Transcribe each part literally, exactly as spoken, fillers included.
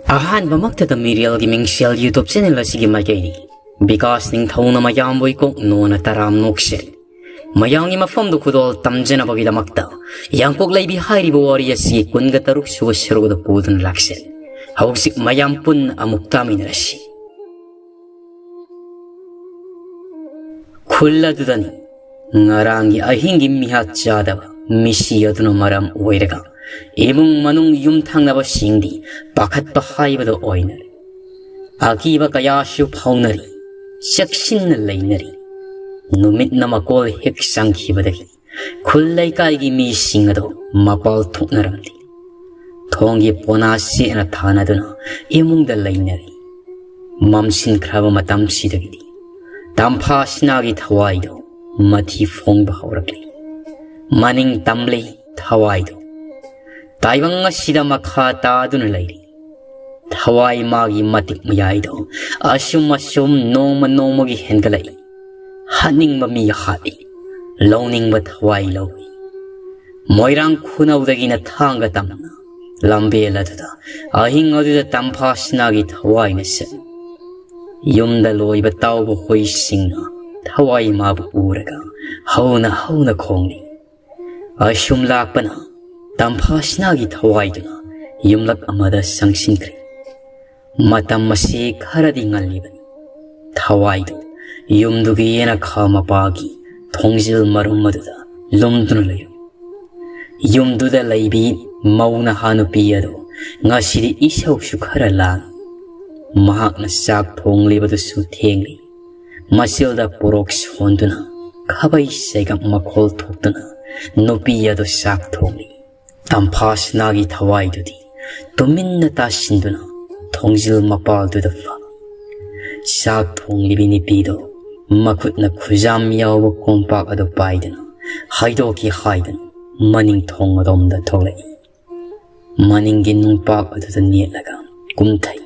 ꯑꯍꯥꯟꯕꯃꯛꯇꯗ ꯃꯤꯔꯦꯜꯒꯤ ꯃꯤꯡꯁꯦꯜ YouTube channel ꯑꯁꯤꯒꯤ ꯃꯥꯏꯀꯩꯗꯒꯤ ꯕꯤꯀꯥꯁ ꯅꯤꯡꯊꯧꯅ ꯃꯌꯥꯝꯕꯨ ꯏꯀꯣꯛ ꯅꯣꯟꯅ ꯇꯔꯥꯝ ꯅꯣꯛꯆꯔꯤ꯫ ꯃꯌꯥꯝꯒꯤ ꯃꯐꯝꯗ ꯈꯨꯗꯣꯜ ꯇꯝꯖꯅꯕꯒꯤꯗꯃꯛꯇ ꯌꯥꯡꯀꯣꯛ ꯂꯩꯕꯤ ꯍꯥꯏꯔꯤꯕ ꯋꯥꯔꯤ ꯑꯁꯤꯒꯤ ꯀꯨꯟꯒ ꯇꯔꯨꯛ ꯁꯨꯕ ꯁꯔꯨꯛ ꯑꯗꯨ ꯄꯨꯗꯨꯅ ꯂꯥꯛꯆꯔꯤ꯫ ꯍꯧꯖꯤꯛ ꯃꯌꯥꯝ ꯄꯨꯟꯅ ꯑꯃꯨꯛ ꯇꯥꯃꯤꯟꯅꯔꯁꯤ꯫ ꯈꯨꯜ ꯑꯗꯨꯗꯅꯤ ꯉꯔꯥꯡꯒꯤ ꯑꯍꯤꯡꯒꯤ ꯃꯤꯍꯥꯠ ꯆꯥꯗꯕ ꯃꯤꯁꯤ ꯑꯗꯨꯅ ꯃꯔꯝ ꯑꯣꯏꯔꯒ ꯏꯃꯨꯡ ꯃꯅꯨꯡ ꯌꯨꯝꯊꯪꯅꯕꯁꯤꯡꯗꯤ ꯄꯥꯈꯠꯄ ꯍꯥꯏꯕꯗꯨ ꯑꯣꯏꯅꯔꯦ꯫ ꯑꯀꯤꯕ ꯀꯌꯥꯁꯨ ꯐꯥꯎꯅꯔꯤ, ꯆꯦꯛꯁꯤꯟꯅ ꯂꯩꯅꯔꯤ꯫ ꯅꯨꯃꯤꯠꯅ ꯃꯀꯣꯜ ꯍꯦꯛ ꯆꯪꯈꯤꯕꯗꯒꯤ ꯈꯨꯜ ꯂꯩꯀꯥꯏꯒꯤ ꯃꯤꯁꯤꯡ ꯑꯗꯨ ꯃꯄꯥꯜ ꯊꯣꯛꯅꯔꯝꯗꯦ꯫ ꯊꯣꯡꯒꯤ ꯄꯣꯅꯥ ꯁꯦꯠꯅ ꯊꯥꯅꯗꯨꯅ ꯏꯃꯨꯡꯗ ꯂꯩꯅꯔꯤ꯫ ꯃꯝꯁꯤꯟꯈ꯭ꯔꯕ ꯃꯇꯝꯁꯤꯗꯒꯤꯗꯤ ꯇꯝꯐꯥ ꯁꯤꯅꯥꯒꯤ ꯊꯋꯥꯏꯗꯨ ꯃꯊꯤ ꯐꯣꯡꯕ ꯍꯧꯔꯛꯂꯤ꯫ ꯃꯅꯤꯡ ꯇꯝꯂꯤ ꯊꯋꯥꯏꯗꯨ꯫ ꯇꯥꯏꯕꯪ ꯑꯁꯤꯗ ꯃꯈꯥ ꯇꯥꯗꯨꯅ ꯂꯩꯔꯤ꯫ ꯊꯋꯥꯏ ꯃꯥꯒꯤ ꯃꯇꯤꯛ ꯃꯌꯥꯏꯗꯣ ꯑꯁꯨꯝ ꯑꯁꯨꯝ ꯅꯣꯡꯃ ꯅꯣꯡꯃꯒꯤ ꯍꯦꯟꯒꯠꯂꯛꯏ꯫ ꯍꯥꯠꯅꯤꯡꯕ ꯃꯤ ꯍꯥꯠꯂꯤ, ꯂꯧꯅꯤꯡꯕ ꯊꯋꯥꯏ ꯂꯧꯏ꯫ ꯃꯣꯏꯔꯥꯡ ꯈꯨꯅꯧꯗꯒꯤꯅ ꯊꯥꯡꯒ ꯇꯝꯅ ꯂꯝꯕꯦꯜ ꯑꯗꯨꯗ ꯑꯍꯤꯡ ꯑꯗꯨꯗ ꯇꯝꯐꯥ ꯁꯤꯅꯥꯒꯤ ꯊꯋꯥꯏꯅ ꯆꯠꯂꯤ꯫ ꯌꯨꯝꯗ ꯂꯣꯏꯕ ꯇꯥꯎꯕ ꯍꯨꯏꯁꯤꯡꯅ ꯊꯋꯥꯏ ꯃꯥꯕꯨ ꯎꯔꯒ ꯍꯧꯅ ꯍꯧꯅ ꯈꯣꯡꯂꯤ꯫ ꯑꯁꯨꯝ ꯂꯥꯛꯄꯅ ꯇꯝꯐꯥ ꯁꯤꯅꯥꯒꯤ ꯊꯋꯥꯏꯗꯨꯅ ꯌꯨꯝꯂꯛ ꯑꯃꯗ ꯆꯪꯁꯤꯟꯈ꯭ꯔꯦ꯫ ꯃꯇꯝ ꯑꯁꯤ ꯈꯔꯗꯤ ꯉꯜꯂꯤꯕꯅꯤ꯫ ꯊꯋꯥꯏꯗꯨ ꯌꯨꯝꯗꯨꯒꯤ ꯌꯦꯅꯈꯥ ꯃꯄꯥꯒꯤ ꯊꯣꯡꯖꯤꯜ ꯃꯔꯨꯝ ꯑꯗꯨꯗ ꯂꯨꯝꯗꯨꯅ ꯂꯩꯔꯝꯃꯤ꯫ ꯌꯨꯝꯗꯨꯗ ꯂꯩꯕꯤ ꯃꯧ ꯅꯍꯥ ꯅꯨꯄꯤ ꯑꯗꯨ ꯉꯁꯤꯗꯤ ꯏꯁꯧꯁꯨ ꯈꯔ ꯂꯥꯡꯏ꯫ ꯃꯍꯥꯛꯅ ꯆꯥꯛ ꯊꯣꯡꯂꯤꯕꯗꯨꯁꯨ ꯊꯦꯡꯂꯤ꯫ ꯃꯆꯤꯜꯗ ꯄꯣꯔꯣꯛ ꯁꯣꯟꯗꯨꯅ, ꯈꯥꯕꯩ ꯆꯩꯒꯞ ꯃꯈꯣꯜ ꯊꯣꯛꯇꯨꯅ ꯅꯨꯄꯤ ꯑꯗꯨ ꯆꯥꯛ ꯊꯣꯡꯂꯤ꯫ ꯇꯝꯐꯥ ꯁꯅꯥꯒꯤ ꯊꯋꯥꯏꯗꯨꯗꯤ ꯇꯨꯃꯤꯟꯅ ꯇꯥꯁꯤꯟꯗꯨꯅ ꯊꯣꯡꯖꯤꯜ ꯃꯄꯥꯜꯗꯨꯗ ꯐꯝꯃꯤ꯫ ꯆꯥꯛ ꯊꯣꯡꯂꯤꯕꯤ ꯅꯨꯄꯤꯗꯨ ꯃꯈꯨꯠꯅ ꯈꯨꯖꯥꯝ ꯌꯥꯎꯕ ꯀꯣꯝꯄꯥꯛ ꯑꯗꯨ ꯄꯥꯏꯗꯨꯅ ꯍꯥꯏꯗꯣꯛꯀꯦ ꯍꯥꯏꯗꯨꯅ ꯃꯅꯤꯡ ꯊꯣꯡ ꯑꯗꯣꯝꯗ ꯊꯣꯛꯂꯛꯏ꯫ ꯃꯅꯤꯡꯒꯤ ꯅꯨꯡꯄꯥꯛ ꯑꯗꯨꯗ ꯅꯦꯠꯂꯒ ꯀꯨꯝꯊꯩ꯫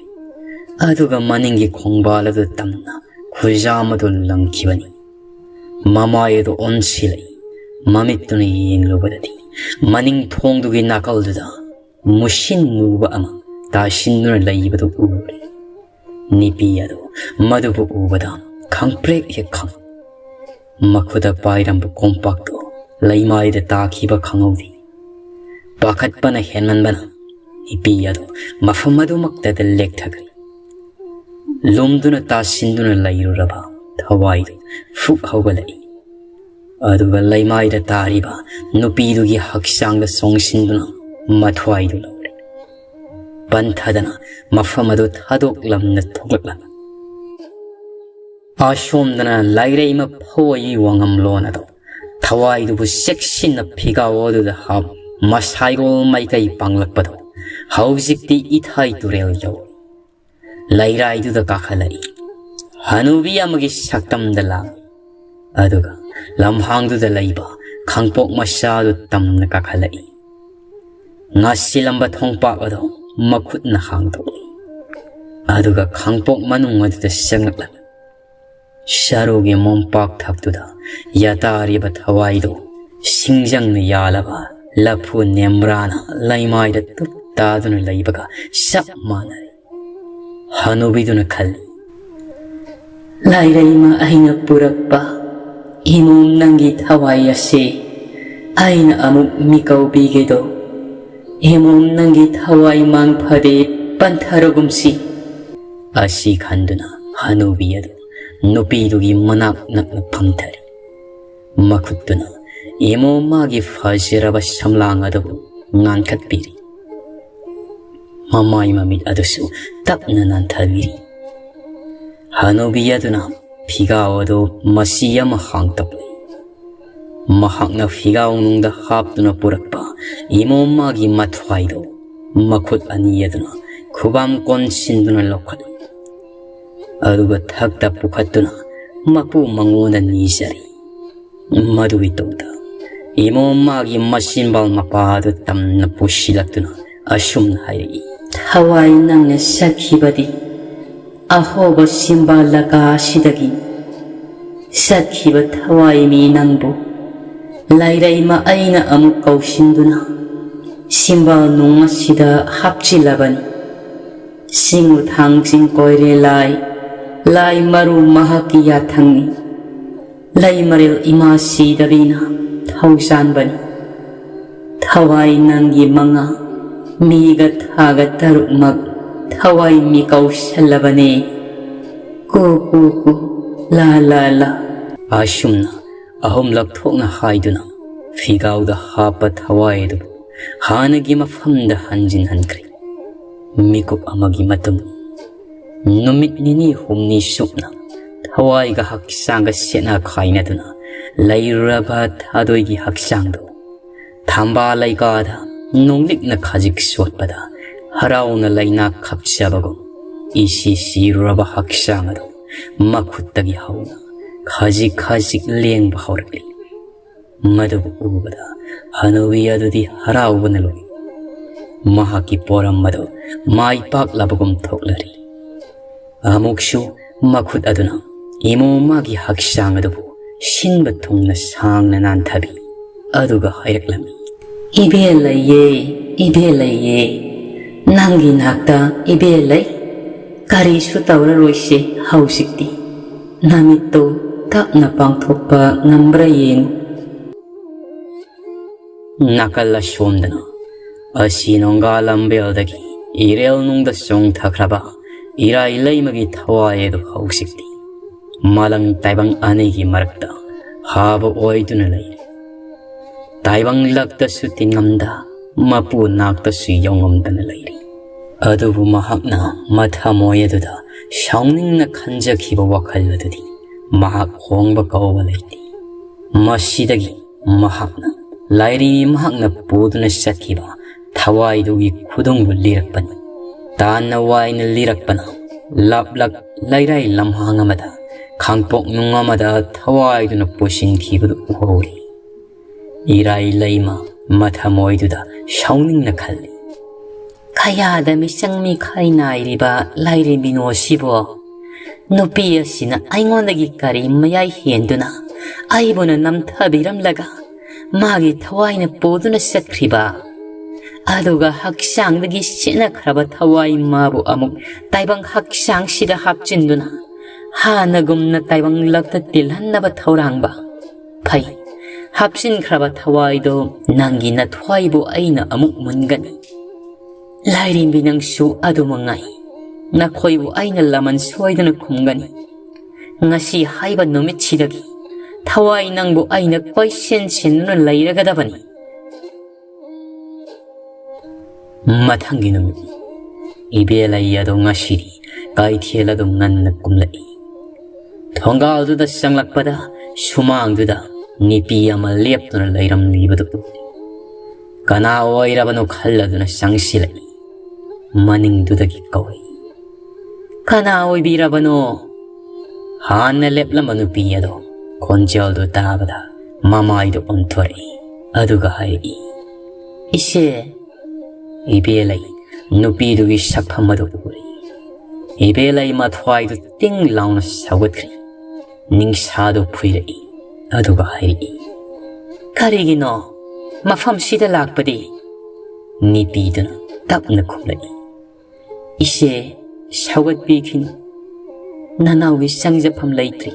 ꯑꯗꯨꯒ ꯃꯅꯤꯡꯒꯤ ꯈꯣꯡꯕꯥꯜ ꯑꯗꯨ ꯇꯝꯅ ꯈꯨꯖꯥꯝ ꯑꯗꯨ ꯂꯪꯈꯤꯕꯅꯤ꯫ ꯃꯃꯥꯏ ꯑꯗꯨ ꯑꯣꯟꯁꯤꯜꯂꯛꯏ꯫ ꯃꯃꯤꯠꯇꯨꯅ ꯌꯦꯡꯂꯨꯕꯗꯗꯤ ꯃꯅꯤꯡ ꯊꯣꯡꯗꯨꯒꯤ ꯅꯥꯀꯜꯗꯨꯗ ꯃꯨꯁꯤꯟ ꯃꯨꯕ ꯑꯃ ꯇꯥꯁꯤꯟꯗꯨꯅ ꯂꯩꯕꯗꯨ ꯎꯔꯦ꯫ ꯅꯨꯄꯤ ꯑꯗꯨ ꯃꯗꯨꯕꯨ ꯎꯕꯗ ꯈꯪꯄ꯭ꯔꯦꯛ ꯍꯦꯛ ꯈꯪ꯫ ꯃꯈꯨꯠꯇ ꯄꯥꯏꯔꯝꯕ ꯀꯣꯝꯄꯥꯛꯇꯨ ꯂꯩꯃꯥꯏꯗ ꯇꯥꯈꯤꯕ ꯈꯪꯍꯧꯗꯦ꯫ ꯄꯥꯈꯠꯄꯅ ꯍꯦꯟꯃꯟꯕꯅ ꯅꯨꯄꯤ ꯑꯗꯨ ꯃꯐꯝ ꯑꯗꯨꯃꯛꯇꯗ ꯂꯦꯛꯊꯈ꯭ꯔꯦ꯫ ꯂꯨꯝꯗꯨꯅ ꯇꯥꯁꯤꯟꯗꯨꯅ ꯂꯩꯔꯨꯔꯕ ꯊꯋꯥꯏꯗꯨ ꯐꯨꯛ ꯍꯧꯒꯠꯂꯛꯏ꯫ ꯑꯗꯨꯒ ꯂꯩꯃꯥꯏꯗ ꯇꯥꯔꯤꯕ ꯅꯨꯄꯤꯗꯨꯒꯤ ꯍꯛꯆꯥꯡꯗ ꯆꯣꯡꯁꯤꯟꯗꯨꯅ ꯃꯊ꯭ꯋꯥꯏꯗꯨ ꯂꯧꯔꯦ꯫ ꯄꯟꯊꯗꯅ ꯃꯐꯝ ꯑꯗꯨ ꯊꯥꯗꯣꯛꯂꯝꯅ ꯊꯣꯛꯂꯛꯂꯝꯃꯤ꯫ ꯑꯁꯣꯝꯗꯅ ꯂꯥꯏꯔꯩꯃ ꯐꯧꯕꯒꯤ ꯋꯥꯉꯝꯂꯣꯟ ꯑꯗꯨ ꯊꯋꯥꯏꯗꯨꯕꯨ ꯆꯦꯛꯁꯤꯟꯅ ꯐꯤꯒꯥꯎ ꯑꯗꯨꯗ ꯍꯥꯞ ꯃꯁꯥꯏꯔꯣꯜ ꯃꯥꯏꯀꯩ ꯄꯥꯡꯂꯛꯄꯗꯨ ꯍꯧꯖꯤꯛꯇꯤ ꯏꯊꯥꯏ ꯇꯨꯔꯦꯜ ꯌꯧꯔꯦ꯫ ꯂꯩꯔꯥꯏꯗꯨꯗ ꯀꯥꯈꯠꯂꯛꯏ꯫ ꯍꯅꯨꯕꯤ ꯑꯃꯒꯤ ꯁꯛꯇꯝꯗ ꯂꯥꯛꯏ꯫ ꯑꯗꯨꯒ ꯂꯝꯍꯥꯡꯗꯨꯗ ꯂꯩꯕ ꯈꯥꯡꯄꯣꯛ ꯃꯆꯥꯗꯨ ꯇꯝꯅ ꯀꯥꯈꯠꯂꯛꯏ꯫ ꯉꯥꯁꯤꯜꯂꯝꯕ ꯊꯣꯡꯄꯥꯛ ꯑꯗꯨ ꯃꯈꯨꯠꯅ ꯍꯥꯡꯗꯣꯛꯏ꯫ ꯑꯗꯨꯒ ꯈꯥꯡꯄꯣꯛ ꯃꯅꯨꯡ ꯑꯗꯨꯗ ꯆꯪꯂꯛꯂꯝꯃꯤ꯫ ꯁꯔꯨꯒꯤ ꯃꯣꯝꯄꯥꯛ ꯊꯛꯇꯨꯗ ꯌꯥꯇꯥꯔꯤꯕ ꯊꯋꯥꯏꯗꯨ ꯁꯤꯡꯖꯪꯅ ꯌꯥꯜꯂꯕ ꯂꯐꯨ ꯅꯦꯝꯕ꯭ꯔꯥꯅ ꯂꯩꯃꯥꯏꯗ ꯇꯨꯞ ꯇꯥꯗꯨꯅ ꯂꯩꯕꯒ ꯆꯞ ꯃꯥꯟꯅꯔꯦ꯫ ꯍꯅꯨꯕꯤꯗꯨꯅ ꯈꯜꯂꯤ, "ꯂꯥꯏꯔꯩꯃ ꯑꯩꯅ ꯄꯨꯔꯛꯄ ꯏꯃꯣꯝ ꯅꯪꯒꯤ ꯊꯋꯥꯏ ꯑꯁꯤ ꯑꯩꯅ ꯑꯃꯨꯛ ꯃꯤꯀꯧꯕꯤꯒꯦꯗꯣ꯫ ꯏꯃꯣꯝ ꯅꯪꯒꯤ ꯊꯋꯥꯏ ꯃꯥꯡ ꯐꯗꯦ, ꯄꯟꯊꯔꯒꯨꯝꯁꯤ꯫" ꯑꯁꯤ ꯈꯟꯗꯨꯅ ꯍꯅꯨꯕꯤ ꯑꯗꯨ ꯅꯨꯄꯤꯗꯨꯒꯤ ꯃꯅꯥꯛ ꯅꯛꯅ ꯐꯝꯊꯔꯤ꯫ ꯃꯈꯨꯠꯇꯨꯅ ꯏꯃꯣꯝꯃꯥꯒꯤ ꯐꯖꯔꯕ ꯁꯝꯂꯥꯡ ꯑꯗꯨꯕꯨ ꯉꯥꯟꯈꯠꯄꯤꯔꯤ꯫ ꯃꯃꯥꯏ ꯃꯃꯤꯠ ꯑꯗꯨꯁꯨ ꯇꯞꯅ ꯅꯥꯟꯊꯕꯤꯔꯤ꯫ ꯍꯅꯨꯕꯤ ꯑꯗꯨꯅ ꯐꯤꯒꯥꯎ ꯑꯗꯨ ꯃꯆꯤ ꯑꯃ ꯍꯥꯡꯇꯣꯛꯂꯤ꯫ ꯃꯍꯥꯛꯅ ꯐꯤꯒꯥꯎꯅꯨꯡꯗ ꯍꯥꯞꯇꯨꯅ ꯄꯨꯔꯛꯄ ꯏꯃꯣꯝꯃꯥꯒꯤ ꯃꯊ꯭ꯋꯥꯏꯗꯨ ꯃꯈꯨꯠ ꯑꯅꯤ ꯑꯗꯨꯅ ꯈꯨꯕꯥꯝ ꯀꯣꯟꯁꯤꯟꯗꯨꯅ ꯂꯧꯈꯠꯂꯤ꯫ ꯑꯗꯨꯒ ꯊꯛꯇ ꯄꯨꯈꯠꯇꯨꯅ ꯃꯄꯨ ꯃꯉꯣꯟꯗ ꯅꯤꯖꯔꯤ꯫ ꯃꯗꯨꯒꯤ ꯇꯨꯡꯗ ꯏꯃꯣꯝꯃꯥꯒꯤ ꯃꯆꯤꯟꯕꯥꯜ ꯃꯄꯥ ꯑꯗꯨ ꯇꯝꯅ ꯄꯨꯁꯤꯜꯂꯛꯇꯨꯅ ꯑꯁꯨꯝꯅ ꯍꯥꯏꯔꯛꯏ, "ꯊꯋꯥꯏ ꯅꯪꯅ ꯆꯠꯈꯤꯕꯗꯤ ꯑꯍꯣꯕ ꯁꯤꯝꯕꯥꯜ ꯂꯀꯥ ꯑꯁꯤꯗꯒꯤ ꯆꯠꯈꯤꯕ ꯊꯋꯥꯏ ꯃꯤ ꯅꯪꯕꯨ ꯂꯥꯏꯔꯩꯃ ꯑꯩꯅ ꯑꯃꯨꯛ ꯀꯧꯁꯤꯟꯗꯨꯅ ꯁꯤꯝꯕꯥꯜ ꯅꯨꯡ ꯑꯁꯤꯗ ꯍꯥꯞꯆꯤꯜꯂꯕꯅꯤ꯫ ꯁꯤꯡ ꯎꯊꯥꯡꯁꯤꯡ ꯀꯣꯏꯔꯦ ꯂꯥꯏ, ꯂꯥꯏ ꯃꯔꯨ ꯃꯍꯥꯛꯀꯤ ꯌꯥꯊꯪꯅꯤ꯫ ꯂꯩ ꯃꯔꯦꯜ ꯏꯃꯥ ꯁꯤꯗꯕꯤꯅ ꯊꯧꯖꯥꯟꯕꯅꯤ꯫ ꯊꯋꯥꯏ ꯅꯪꯒꯤ ꯃꯉꯥ, ꯃꯤꯒ ꯊꯥꯒ ꯇꯔꯨꯛꯃꯛ ꯊꯋꯥꯏ ꯃꯤ ꯀꯧꯁꯜꯂꯕꯅꯦ꯫ ꯀꯨ ꯀꯨ ꯀꯨ, ꯂꯥ ꯂꯥ ꯂꯥ꯫ ꯑꯁꯨꯝꯅ ꯑꯍꯨꯝꯂꯛ ꯊꯣꯛꯅ ꯍꯥꯏꯗꯨꯅ ꯐꯤꯒꯥꯎꯗ ꯍꯥꯞꯄ ꯊꯋꯥꯏ ꯑꯗꯨꯕꯨ ꯍꯥꯟꯅꯒꯤ ꯃꯐꯝꯗ ꯍꯟꯖꯤꯟꯍꯟꯈ꯭ꯔꯦ꯫ ꯃꯤꯀꯨꯞ ꯑꯃꯒꯤ ꯃꯇꯨꯡ ꯅꯨꯃꯤꯠ ꯅꯤꯅꯤ ꯍꯨꯝꯅꯤ ꯁꯨꯞꯅ ꯊꯋꯥꯏꯒ ꯍꯛꯆꯥꯡꯒ ꯁꯦꯠꯅ ꯈꯥꯏꯅꯗꯨꯅ ꯂꯩꯔꯨꯔꯕ ꯊꯥꯗꯣꯏꯒꯤ ꯍꯛꯆꯥꯡꯗꯨ ꯊꯝꯕꯥꯜ ꯂꯩꯀꯥꯗ ꯅꯣꯡꯂꯤꯛꯅ ꯈꯖꯤꯛ ꯁꯣꯠꯄꯗ ꯍꯔꯥꯎꯅ ꯂꯩꯅꯥ ꯈꯞꯆꯕꯒꯨꯝ ꯏꯁꯤ ꯁꯤꯔꯨꯔꯕ ꯍꯛꯆꯥꯡ ꯑꯗꯨ ꯃꯈꯨꯠꯇꯒꯤ ꯍꯧꯅ ꯈꯖꯤꯛ ꯈꯖꯤꯛ ꯂꯦꯡꯕ ꯍꯧꯔꯛꯂꯤ꯫ ꯃꯗꯨꯕꯨ ꯎꯕꯗ ꯍꯅꯨꯕꯤ ꯑꯗꯨꯗꯤ ꯍꯔꯥꯎꯕꯅ ꯂꯣꯏ꯫ ꯃꯍꯥꯛꯀꯤ ꯄꯣꯔꯝ ꯑꯗꯨ ꯃꯥꯏ ꯄꯥꯛꯂꯕꯒꯨꯝ ꯊꯣꯛꯂꯔꯤ꯫ ꯑꯃꯨꯛꯁꯨ ꯃꯈꯨꯠ ꯑꯗꯨꯅ ꯏꯃꯣ ꯃꯥꯒꯤ ꯍꯛꯆꯥꯡ ꯑꯗꯨꯕꯨ ꯁꯤꯟꯕ ꯊꯨꯡꯅ ꯁꯥꯡꯅ ꯅꯥꯟꯊꯕꯤ꯫ ꯑꯗꯨꯒ ꯍꯥꯏꯔꯛꯂꯝꯃꯤ, "ꯏꯕꯦꯜ ꯂꯩꯌꯦ, ꯏꯕꯦꯜ ꯂꯩꯌꯦ, ꯅꯪꯒꯤ ꯅꯥꯛꯇ ꯏꯕꯦꯜ ꯂꯩ꯫ ꯀꯔꯤꯁꯨ ꯇꯧꯔꯔꯣꯏꯁꯦ ꯍꯧꯖꯤꯛꯇꯤ꯫ ꯅꯃꯤꯠꯇꯨ ꯇꯞꯅ ꯄꯥꯡꯊꯣꯛꯄ ꯉꯝꯕ꯭ꯔꯥ ꯌꯦꯡꯉꯨ꯫" ꯅꯥꯀꯜ ꯑꯁꯣꯝꯗꯅ ꯑꯁꯤ ꯅꯣꯡꯒꯥ ꯂꯝꯕꯦꯜꯗꯒꯤ ꯏꯔꯦꯜ ꯅꯨꯡꯗ ꯆꯣꯡꯊꯈ꯭ꯔꯕ ꯏꯔꯥꯏ ꯂꯩꯃꯒꯤ ꯊꯋꯥꯏ ꯑꯗꯨ ꯍꯧꯖꯤꯛꯇꯤ ꯃꯥꯂꯪ ꯇꯥꯏꯕꯪ ꯑꯅꯤꯒꯤ ꯃꯔꯛꯇ ꯍꯥꯕ ꯑꯣꯏꯗꯨꯅ ꯂꯩꯔꯤ꯫ ꯇꯥꯏꯕꯪ ꯂꯛꯇꯁꯨ ꯇꯤꯡꯉꯝꯗ, ꯃꯄꯨ ꯅꯥꯛꯇꯁꯨ ꯌꯧꯉꯝꯗꯅ ꯂꯩꯔꯤ꯫ ꯑꯗꯨꯕꯨ ꯃꯍꯥꯛꯅ ꯃꯊꯃꯣꯏ ꯑꯗꯨꯗ ꯁꯥꯎꯅꯤꯡꯅ ꯈꯟꯖꯈꯤꯕ ꯋꯥꯈꯜ ꯑꯗꯨꯗꯤ ꯃꯍꯥꯛ ꯍꯣꯡꯕ ꯀꯧꯕ ꯂꯩꯇꯦ꯫ ꯃꯁꯤꯗꯒꯤ ꯃꯍꯥꯛꯅ ꯂꯥꯏꯔꯤ ꯃꯍꯥꯛꯅ ꯄꯨꯗꯨꯅ ꯆꯠꯈꯤꯕ ꯊꯋꯥꯏꯗꯨꯒꯤ ꯈꯨꯗꯣꯡꯕꯨ ꯂꯤꯔꯛꯄꯅꯤ꯫ ꯇꯥꯟꯅ ꯋꯥꯏꯅ ꯂꯤꯔꯛꯄꯅ ꯂꯥꯞꯂꯛ ꯂꯩꯔꯥꯏ ꯂꯝꯍꯥꯡ ꯑꯃꯗ ꯈꯥꯡꯄꯣꯛ ꯅꯨꯡ ꯑꯃꯗ ꯊꯋꯥꯏꯗꯨꯅ ꯄꯨꯁꯤꯟꯈꯤꯕꯗꯨ ꯎꯍꯧꯔꯤ꯫ ꯏꯔꯥꯏ ꯂꯩꯃ ꯃꯊꯃꯣꯏꯗꯨꯗ ꯁꯥꯎꯅꯤꯡꯅ ꯈꯜꯂꯤ, "ꯀꯌꯥꯗ ꯃꯤꯆꯪ ꯃꯤꯈꯥꯏ ꯅꯥꯏꯔꯤꯕ ꯂꯥꯏꯔꯦꯝꯕꯤꯅꯣ ꯁꯤꯕꯣ? ꯅꯨꯄꯤ ꯑꯁꯤꯅ ꯑꯩꯉꯣꯟꯗꯒꯤ ꯀꯔꯤ ꯃꯌꯥꯏ ꯍꯦꯟꯗꯨꯅ ꯑꯩꯕꯨꯅ ꯅꯝꯊꯕꯤꯔꯝꯂꯒ ꯃꯥꯒꯤ ꯊꯋꯥꯏꯅ ꯄꯨꯗꯨꯅ ꯆꯠꯈ꯭ꯔꯤꯕ? ꯑꯗꯨꯒ ꯍꯛꯆꯥꯡꯗꯒꯤ ꯁꯤꯠꯅꯈ꯭ꯔꯕ ꯊꯋꯥꯏ ꯃꯥꯕꯨ ꯑꯃꯨꯛ ꯇꯥꯏꯕꯪ ꯍꯛꯆꯥꯡꯁꯤꯗ ꯍꯥꯞꯆꯤꯟꯗꯨꯅ ꯍꯥꯟꯅꯒꯨꯝꯅ ꯇꯥꯏꯕꯪ ꯂꯛꯇ ꯇꯤꯜꯍꯟꯅꯕ ꯊꯧꯔꯥꯡꯕ꯫ ꯐꯩ, ꯍꯥꯞꯆꯤꯟꯈ꯭ꯔꯕ ꯊꯋꯥꯏꯗꯣ ꯅꯪꯒꯤ ꯅꯊ꯭ꯋꯥꯏꯕꯨ ꯑꯩꯅ ꯑꯃꯨꯛ ꯃꯨꯟꯒꯅꯤ꯫ ꯂꯥꯏꯔꯦꯝꯕꯤ, ꯅꯪꯁꯨ ꯑꯗꯨꯃꯉꯥꯏ꯫ ꯅꯈꯣꯏꯕꯨ ꯑꯩꯅ ꯂꯃꯟ ꯁꯣꯏꯗꯅ ꯈꯨꯝꯒꯅꯤ꯫ ꯉꯁꯤ ꯍꯥꯏꯕ ꯅꯨꯃꯤꯠꯁꯤꯗꯒꯤ ꯊꯋꯥꯏ ꯅꯪꯕꯨ ꯑꯩꯅ ꯀꯣꯏꯁꯤꯟ ꯁꯤꯟꯗꯨꯅ ꯂꯩꯔꯒꯗꯕꯅꯤ꯫ ꯃꯊꯪꯒꯤ ꯅꯨꯃꯤꯠ, ꯏꯕꯦꯂꯩ ꯑꯗꯨ ꯉꯁꯤꯗꯤ ꯀꯩꯊꯦꯜ ꯑꯗꯨ ꯉꯟꯅ ꯀꯨꯝꯂꯛꯏ꯫ ꯊꯣꯡꯒꯥꯜꯗꯨꯗ ꯆꯪꯂꯛꯄꯗ ꯁꯨꯃꯥꯡꯗꯨꯗ ꯅꯨꯄꯤ ꯑꯃ ꯂꯦꯞꯇꯨꯅ ꯂꯩꯔꯝꯂꯤꯕꯗꯨ ꯎꯏ꯫ ꯀꯅꯥ ꯑꯣꯏꯔꯕꯅꯣ ꯈꯜꯂꯗꯨꯅ ꯆꯪꯁꯤꯜꯂꯛꯏ꯫ ꯃꯅꯤꯡꯗꯨꯗꯒꯤ ꯀꯧꯏ, "ꯀꯅꯥ ꯑꯣꯏꯕꯤꯔꯕꯅꯣ?" ꯍꯥꯟꯅ ꯂꯦꯞꯂꯝꯕ ꯅꯨꯄꯤ ꯑꯗꯣ ꯈꯣꯟꯖꯦꯜꯗꯨ ꯇꯥꯕꯗ ꯃꯃꯥꯏꯗꯨ ꯑꯣꯟꯊꯣꯔꯛꯏ꯫ ꯑꯗꯨꯒ ꯍꯥꯏꯔꯛꯏ, "ꯏꯆꯦ, ꯏꯕꯦꯂꯩ ꯅꯨꯄꯤꯗꯨꯒꯤ ꯁꯛꯐꯝ ꯑꯗꯨ ꯎꯔꯦ꯫ ꯏꯕꯦꯂꯩ ꯃꯊ꯭ꯋꯥꯏꯗꯨ ꯇꯤꯡ ꯂꯥꯎꯅ ꯁꯧꯒꯠꯈ꯭ꯔꯦ꯫ ꯅꯤꯡꯁꯥꯗꯨ ꯐꯨꯏꯔꯛꯏ꯫ ꯑꯗꯨꯒ ꯍꯥꯏꯔꯛꯏ, "ꯀꯔꯤꯒꯤꯅꯣ ꯃꯐꯝꯁꯤꯗ ꯂꯥꯛꯄꯗꯤ?" ꯅꯤꯄꯤꯗꯨꯅ ꯇꯞꯅ ꯈꯨꯝꯂꯛꯏ, "ꯏꯆꯦ, ꯁꯧꯒꯠꯄꯤꯈꯤꯅꯨ꯫ ꯅꯅꯥꯎꯒꯤ ꯆꯪꯖꯐꯝ ꯂꯩꯇ꯭ꯔꯤ꯫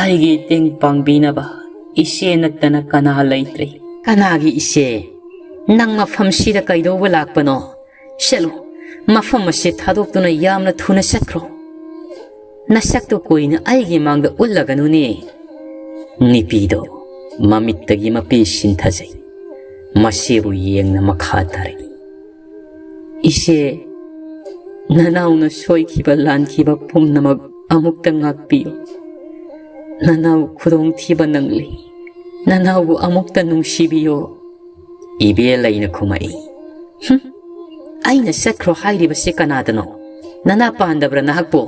ꯑꯩꯒꯤ ꯇꯦꯡ ꯄꯥꯡꯕꯤꯅꯕ ꯏꯆꯦ ꯅꯠꯇꯅ ꯀꯅꯥ ꯂꯩꯇ꯭ꯔꯤ꯫ ꯀꯅꯥꯒꯤ ꯏꯆꯦ? ꯅꯪ ꯃꯐꯝꯁꯤꯗ ꯀꯩꯗꯧꯕ ꯂꯥꯛꯄꯅꯣ? ꯆꯠꯂꯨ, ꯃꯐꯝ ꯑꯁꯤ ꯊꯥꯗꯣꯛꯇꯨꯅ ꯌꯥꯝꯅ ꯊꯨꯅ ꯆꯠꯈ꯭ꯔꯣ꯫ ꯅꯁꯛꯇꯨ ꯀꯨꯏꯅ ꯑꯩꯒꯤ ꯃꯥꯡꯗ ꯎꯠꯂꯒꯅꯨꯅꯦ꯫" ꯅꯤꯄꯤꯗꯣ ꯃꯃꯤꯠꯇꯒꯤ ꯃꯄꯤ ꯁꯤꯟꯊꯖꯩ꯫ ꯃꯁꯤꯕꯨ ꯌꯦꯡꯅ ꯃꯈꯥ ꯇꯥꯔꯛꯏ, "ꯏꯆꯦ, ꯅꯅꯥꯎꯅ ꯁꯣꯏꯈꯤꯕ ꯂꯥꯟꯈꯤꯕ ꯄꯨꯝꯅꯃꯛ ꯑꯃꯨꯛꯇ ꯉꯥꯛꯄꯤꯌꯨ꯫ ꯅꯅꯥꯎ ꯈꯨꯗꯣꯡꯊꯤꯕ ꯅꯪꯂꯤ꯫ ꯅꯅꯥꯎꯕꯨ ꯑꯃꯨꯛꯇ ꯅꯨꯡꯁꯤꯕꯤꯌꯨ꯫" ꯏꯕꯦꯂꯩꯅ ꯈꯨꯝꯃꯛꯏ, "ꯍꯨꯝ, ꯑꯩꯅ ꯆꯠꯈ꯭ꯔꯣ ꯍꯥꯏꯔꯤꯕꯁꯤ ꯀꯅꯥꯗꯅꯣ? ꯅꯅꯥ ꯄꯥꯟꯗꯕ꯭ꯔꯥ ꯅꯍꯥꯛꯄꯨ?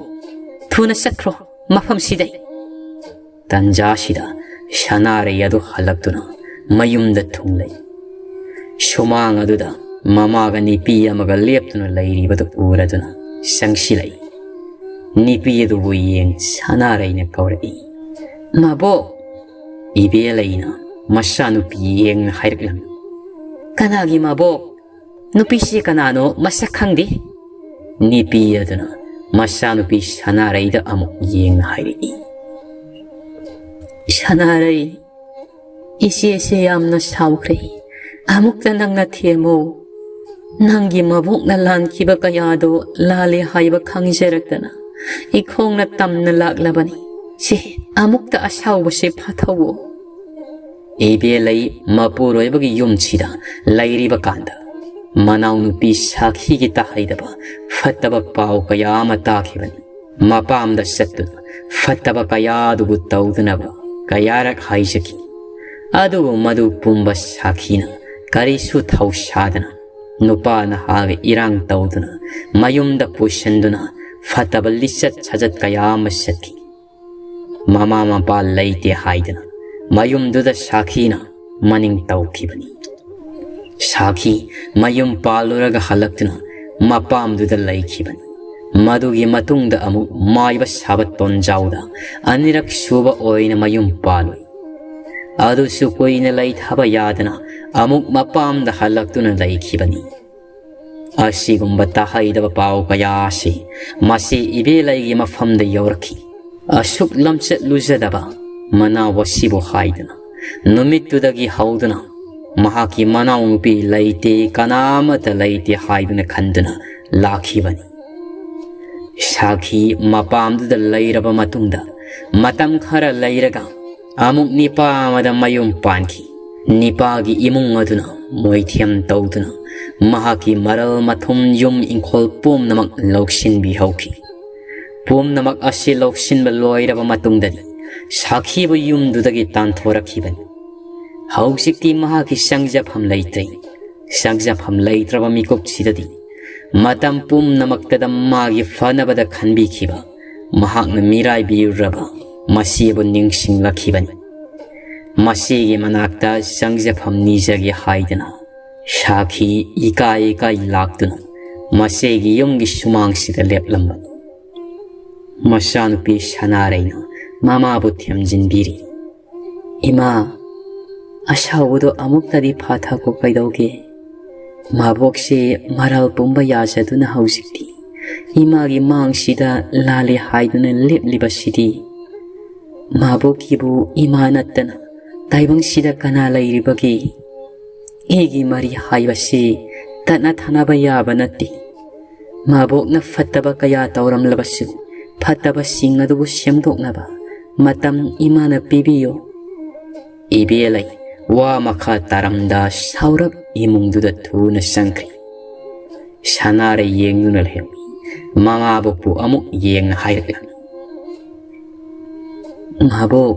ꯊꯨꯅ ꯆꯠꯈ꯭ꯔꯣ ꯃꯐꯝꯁꯤꯗꯩ꯫" ꯇꯟꯖꯥꯁꯤꯗ ꯁꯅꯥꯔꯩ ꯑꯗꯨ ꯍꯜꯂꯛꯇꯨꯅ ꯃꯌꯨꯝꯗ ꯊꯨꯡꯂꯩ꯫ ꯁꯨꯃꯥꯡ ꯑꯗꯨꯗ ꯃꯃꯥꯒ ꯅꯨꯄꯤ ꯑꯃꯒ ꯂꯦꯞꯇꯨꯅ ꯂꯩꯔꯤꯕꯗꯨ ꯎꯔꯗꯨꯅ ꯆꯪꯁꯤꯜꯂꯛꯏ꯫ ꯅꯨꯄꯤ ꯑꯗꯨꯕꯨ ꯌꯦꯡ ꯁꯅꯥꯔꯩꯅ ꯀꯧꯔꯛꯏ, "ꯃꯕꯣꯛ!" ꯏꯕꯦꯂꯩꯅ ꯃꯆꯥꯅꯨꯄꯤ ꯌꯦꯡꯅ ꯍꯥꯏꯔꯛꯂꯝꯃꯤ, "ꯀꯅꯥꯒꯤ ꯃꯕꯣꯛ? "ꯅꯨꯄꯤꯁꯤ ꯀꯅꯥꯅꯣ? ꯃꯁꯛ ꯈꯪꯗꯦ꯫" ꯅꯤꯄꯤ ꯑꯗꯨꯅ ꯃꯆꯥꯅꯨꯄꯤ ꯁꯅꯥꯔꯩꯗ ꯑꯃꯨꯛ ꯌꯦꯡꯅ ꯍꯥꯏꯔꯛꯏ, "ꯁꯅꯥꯔꯩ, ꯏꯆꯦꯁꯦ ꯌꯥꯝꯅ ꯁꯥꯎꯈ꯭ꯔꯦ꯫ ꯑꯃꯨꯛꯇ ꯅꯪꯅ ꯊꯦꯝꯃꯨ꯫ ꯅꯪꯒꯤ ꯃꯕꯣꯛꯅ ꯂꯥꯟꯈꯤꯕ ꯀꯌꯥꯗꯣ ꯂꯥꯜꯂꯦ ꯍꯥꯏꯕ ꯈꯪꯖꯔꯛꯇꯅ ꯏꯈꯣꯡꯅ ꯇꯝꯅ ꯂꯥꯛꯂꯕꯅꯤ꯫ ꯁꯦ, ꯑꯃꯨꯛꯇ ꯑꯁꯥꯎꯕꯁꯦ ꯐꯥꯊꯧꯑꯣ꯫" ꯏꯕꯦꯂꯩ ꯃꯄꯨꯔꯣꯏꯕꯒꯤ ꯌꯨꯝꯁꯤꯗ ꯂꯩꯔꯤꯕ ꯀꯥꯟꯗ ꯃꯅꯥꯎꯅꯨꯄꯤ ꯁꯥꯈꯤꯒꯤ ꯇꯥꯍꯩꯗꯕ ꯐꯠꯇꯕ ꯄꯥꯎ ꯀꯌꯥ ꯑꯃ ꯇꯥꯈꯤꯕꯅꯤ꯫ ꯃꯄꯥꯝꯗ ꯆꯠꯇꯨꯅ ꯐꯠꯇꯕ ꯀꯌꯥꯗꯨꯕꯨ ꯇꯧꯗꯅꯕ ꯀꯌꯥꯔꯛ ꯍꯥꯏꯖꯈꯤ꯫ ꯑꯗꯨꯕꯨ ꯃꯗꯨ ꯄꯨꯝꯕ ꯁꯥꯈꯤꯅ ꯀꯔꯤꯁꯨ ꯊꯧꯁꯥꯗꯅ ꯅꯨꯄꯥ ꯅꯍꯥꯒ ꯏꯔꯥꯡ ꯇꯧꯗꯨꯅ ꯃꯌꯨꯝꯗ ꯄꯨꯁꯤꯟꯗꯨꯅ ꯐꯠꯇꯕ ꯂꯤꯆꯠ ꯁꯥꯖꯠ ꯀꯌꯥ ꯑꯃ ꯆꯠꯈꯤ꯫ ꯃꯃꯥ ꯃꯄꯥ ꯂꯩꯇꯦ ꯍꯥꯏꯗꯅ ꯃꯌꯨꯝꯗꯨꯗ ꯁꯥꯈꯤꯅ ꯃꯅꯤꯡ ꯇꯧꯈꯤꯕꯅꯤ꯫ ꯁꯥꯈꯤ ꯃꯌꯨꯝ ꯄꯥꯜꯂꯨꯔꯒ ꯍꯜꯂꯛꯇꯨꯅ ꯃꯄꯥꯝꯗꯨꯗ ꯂꯩꯈꯤꯕꯅꯤ꯫ ꯃꯗꯨꯒꯤ ꯃꯇꯨꯡꯗ ꯑꯃꯨꯛ ꯃꯥꯏꯕ ꯁꯥꯕ ꯇꯣꯟꯖꯥꯎꯗ ꯑꯅꯤꯔꯛ ꯁꯨꯕ ꯑꯣꯏꯅ ꯃꯌꯨꯝ ꯄꯥꯜꯂꯨꯏ꯫ ꯑꯗꯨꯁꯨ ꯀꯨꯏꯅ ꯂꯩꯊꯕ ꯌꯥꯗꯅ ꯑꯃꯨꯛ ꯃꯄꯥꯝꯗ ꯍꯜꯂꯛꯇꯨꯅ ꯂꯩꯈꯤꯕꯅꯤ꯫ ꯑꯁꯤꯒꯨꯝꯕ ꯇꯥꯍꯩꯗꯕ ꯄꯥꯎ ꯀꯌꯥ ꯑꯁꯤ ꯃꯁꯤ ꯏꯕꯦꯂꯩꯒꯤ ꯃꯐꯝꯗ ꯌꯧꯔꯛꯈꯤ꯫ ꯑꯁꯨꯛ ꯂꯝꯆꯠ ꯂꯨꯖꯗꯕ ꯃꯅꯥꯎ ꯑꯁꯤꯕꯨ ꯍꯥꯏꯗꯨꯅ ꯅꯨꯃꯤꯠꯇꯨꯗꯒꯤ ꯍꯧꯗꯨꯅ ꯃꯍꯥꯛꯀꯤ ꯃꯅꯥꯎꯅꯨꯄꯤ ꯂꯩꯇꯦ, ꯀꯅꯥꯃꯠꯇ ꯂꯩꯇꯦ ꯍꯥꯏꯗꯨꯅ ꯈꯟꯗꯨꯅ ꯂꯥꯛꯈꯤꯕꯅꯤ꯫ ꯁꯥꯈꯤ ꯃꯄꯥꯝꯗꯨꯗ ꯂꯩꯔꯕ ꯃꯇꯨꯡꯗ ꯃꯇꯝ ꯈꯔ ꯂꯩꯔꯒ ꯑꯃꯨꯛ ꯅꯤꯄꯥ ꯑꯃꯗ ꯃꯌꯨꯝ ꯄꯥꯟꯈꯤ꯫ ꯅꯤꯄꯥꯒꯤ ꯏꯃꯨꯡ ꯑꯗꯨꯅ ꯃꯣꯏꯊꯦꯝ ꯇꯧꯗꯨꯅ ꯃꯍꯥꯛꯀꯤ ꯃꯔꯜ ꯃꯊꯨꯝ, ꯌꯨꯝ ꯏꯪꯈꯣꯜ ꯄꯨꯝꯅꯃꯛ ꯂꯧꯁꯤꯟꯕꯤꯍꯧꯈꯤ꯫ ꯄꯨꯝꯅꯃꯛ ꯑꯁꯤ ꯂꯧꯁꯤꯟꯕ ꯂꯣꯏꯔꯕ ꯃꯇꯨꯡꯗꯗꯤ ꯁꯥꯈꯤꯕꯨ ꯌꯨꯝꯗꯨꯗꯒꯤ ꯇꯥꯟꯊꯣꯔꯛꯈꯤꯕꯅꯤ꯫ ꯍꯧꯖꯤꯛꯇꯤ ꯃꯍꯥꯛꯀꯤ ꯆꯪꯖꯐꯝ ꯂꯩꯇ꯭ꯔꯦ꯫ ꯆꯪꯖꯐꯝ ꯂꯩꯇ꯭ꯔꯕ ꯃꯤꯀꯨꯞꯁꯤꯗꯗꯤ ꯃꯇꯝ ꯄꯨꯝꯅꯃꯛꯇꯗ ꯃꯥꯒꯤ ꯐꯅꯕꯗ ꯈꯟꯕꯤꯈꯤꯕ ꯃꯍꯥꯛꯅ ꯃꯤꯔꯥꯏꯕꯤꯔꯨꯔꯕ ꯃꯁꯤꯕꯨ ꯅꯤꯡꯁꯤꯡꯂꯛꯈꯤꯕꯅꯤ꯫ ꯃꯁꯤꯒꯤ ꯃꯅꯥꯛꯇ ꯆꯪꯖꯐꯝ ꯅꯤꯖꯒꯦ ꯍꯥꯏꯗꯅ ꯁꯥꯈꯤ ꯏꯀꯥꯏ ꯏꯀꯥꯏ ꯂꯥꯛꯇꯨꯅ ꯃꯁꯤꯒꯤ ꯌꯨꯝꯒꯤ ꯁꯨꯃꯥꯡꯁꯤꯗ ꯂꯦꯞꯂꯝꯕꯅꯤ꯫ ꯃꯆꯥꯅꯨꯄꯤ ꯁꯅꯥꯔꯩꯅ ꯃꯃꯥꯕꯨ ꯊꯦꯝꯖꯤꯟꯕꯤꯔꯤ꯫ "ꯏꯃꯥ, ꯑꯁꯥꯎꯕꯗꯣ ꯑꯃꯨꯛꯇꯗꯤ ꯐꯥꯊꯈꯣ, ꯀꯩꯗꯧꯒꯦ? ꯃꯕꯣꯛꯁꯦ ꯃꯔꯥꯜ ꯄꯨꯝꯕ ꯌꯥꯖꯗꯨꯅ ꯍꯧꯖꯤꯛꯇꯤ ꯏꯃꯥꯒꯤ ꯃꯥꯡꯁꯤꯗ ꯂꯥꯜꯂꯦ ꯍꯥꯏꯗꯨꯅ ꯂꯦꯞꯂꯤꯕꯁꯤꯗꯤ꯫ ꯃꯕꯣꯛꯀꯤꯕꯨ ꯏꯃꯥ ꯅꯠꯇꯅ ꯇꯥꯏꯕꯪꯁꯤꯗ ꯀꯅꯥ ꯂꯩꯔꯤꯕꯒꯦ? ꯑꯩꯒꯤ ꯃꯔꯤ ꯍꯥꯏꯕꯁꯤ ꯇꯠꯅ ꯊꯥꯅꯕ ꯌꯥꯕ ꯅꯠꯇꯦ꯫ ꯃꯕꯣꯛꯅ ꯐꯠꯇꯕ ꯀꯌꯥ ꯇꯧꯔꯝꯂꯕꯁꯨ, ꯐꯠꯇꯕꯁꯤꯡ ꯑꯗꯨꯕꯨ ꯁꯦꯝꯗꯣꯛꯅꯕ ꯃꯇꯝ ꯏꯃꯥꯅ ꯄꯤꯕꯤꯌꯨ꯫ ꯏꯕꯦꯂꯩ ꯋꯥ ꯃꯈꯥ ꯇꯥꯔꯝꯗ ꯁꯥꯎꯔꯞ ꯏꯃꯨꯡꯗꯨꯗ ꯊꯨꯅ ꯆꯪꯈ꯭ꯔꯤ꯫ ꯁꯅꯥꯔꯩ ꯌꯦꯡꯗꯨꯅ ꯂꯩꯔꯝꯃꯤ꯫ ꯃꯃꯥꯕꯣꯛꯄꯨ ꯑꯃꯨꯛ ꯌꯦꯡꯅ ꯍꯥꯏꯔꯛꯂꯝꯃꯤ꯫ "ꯃꯕꯣꯛ,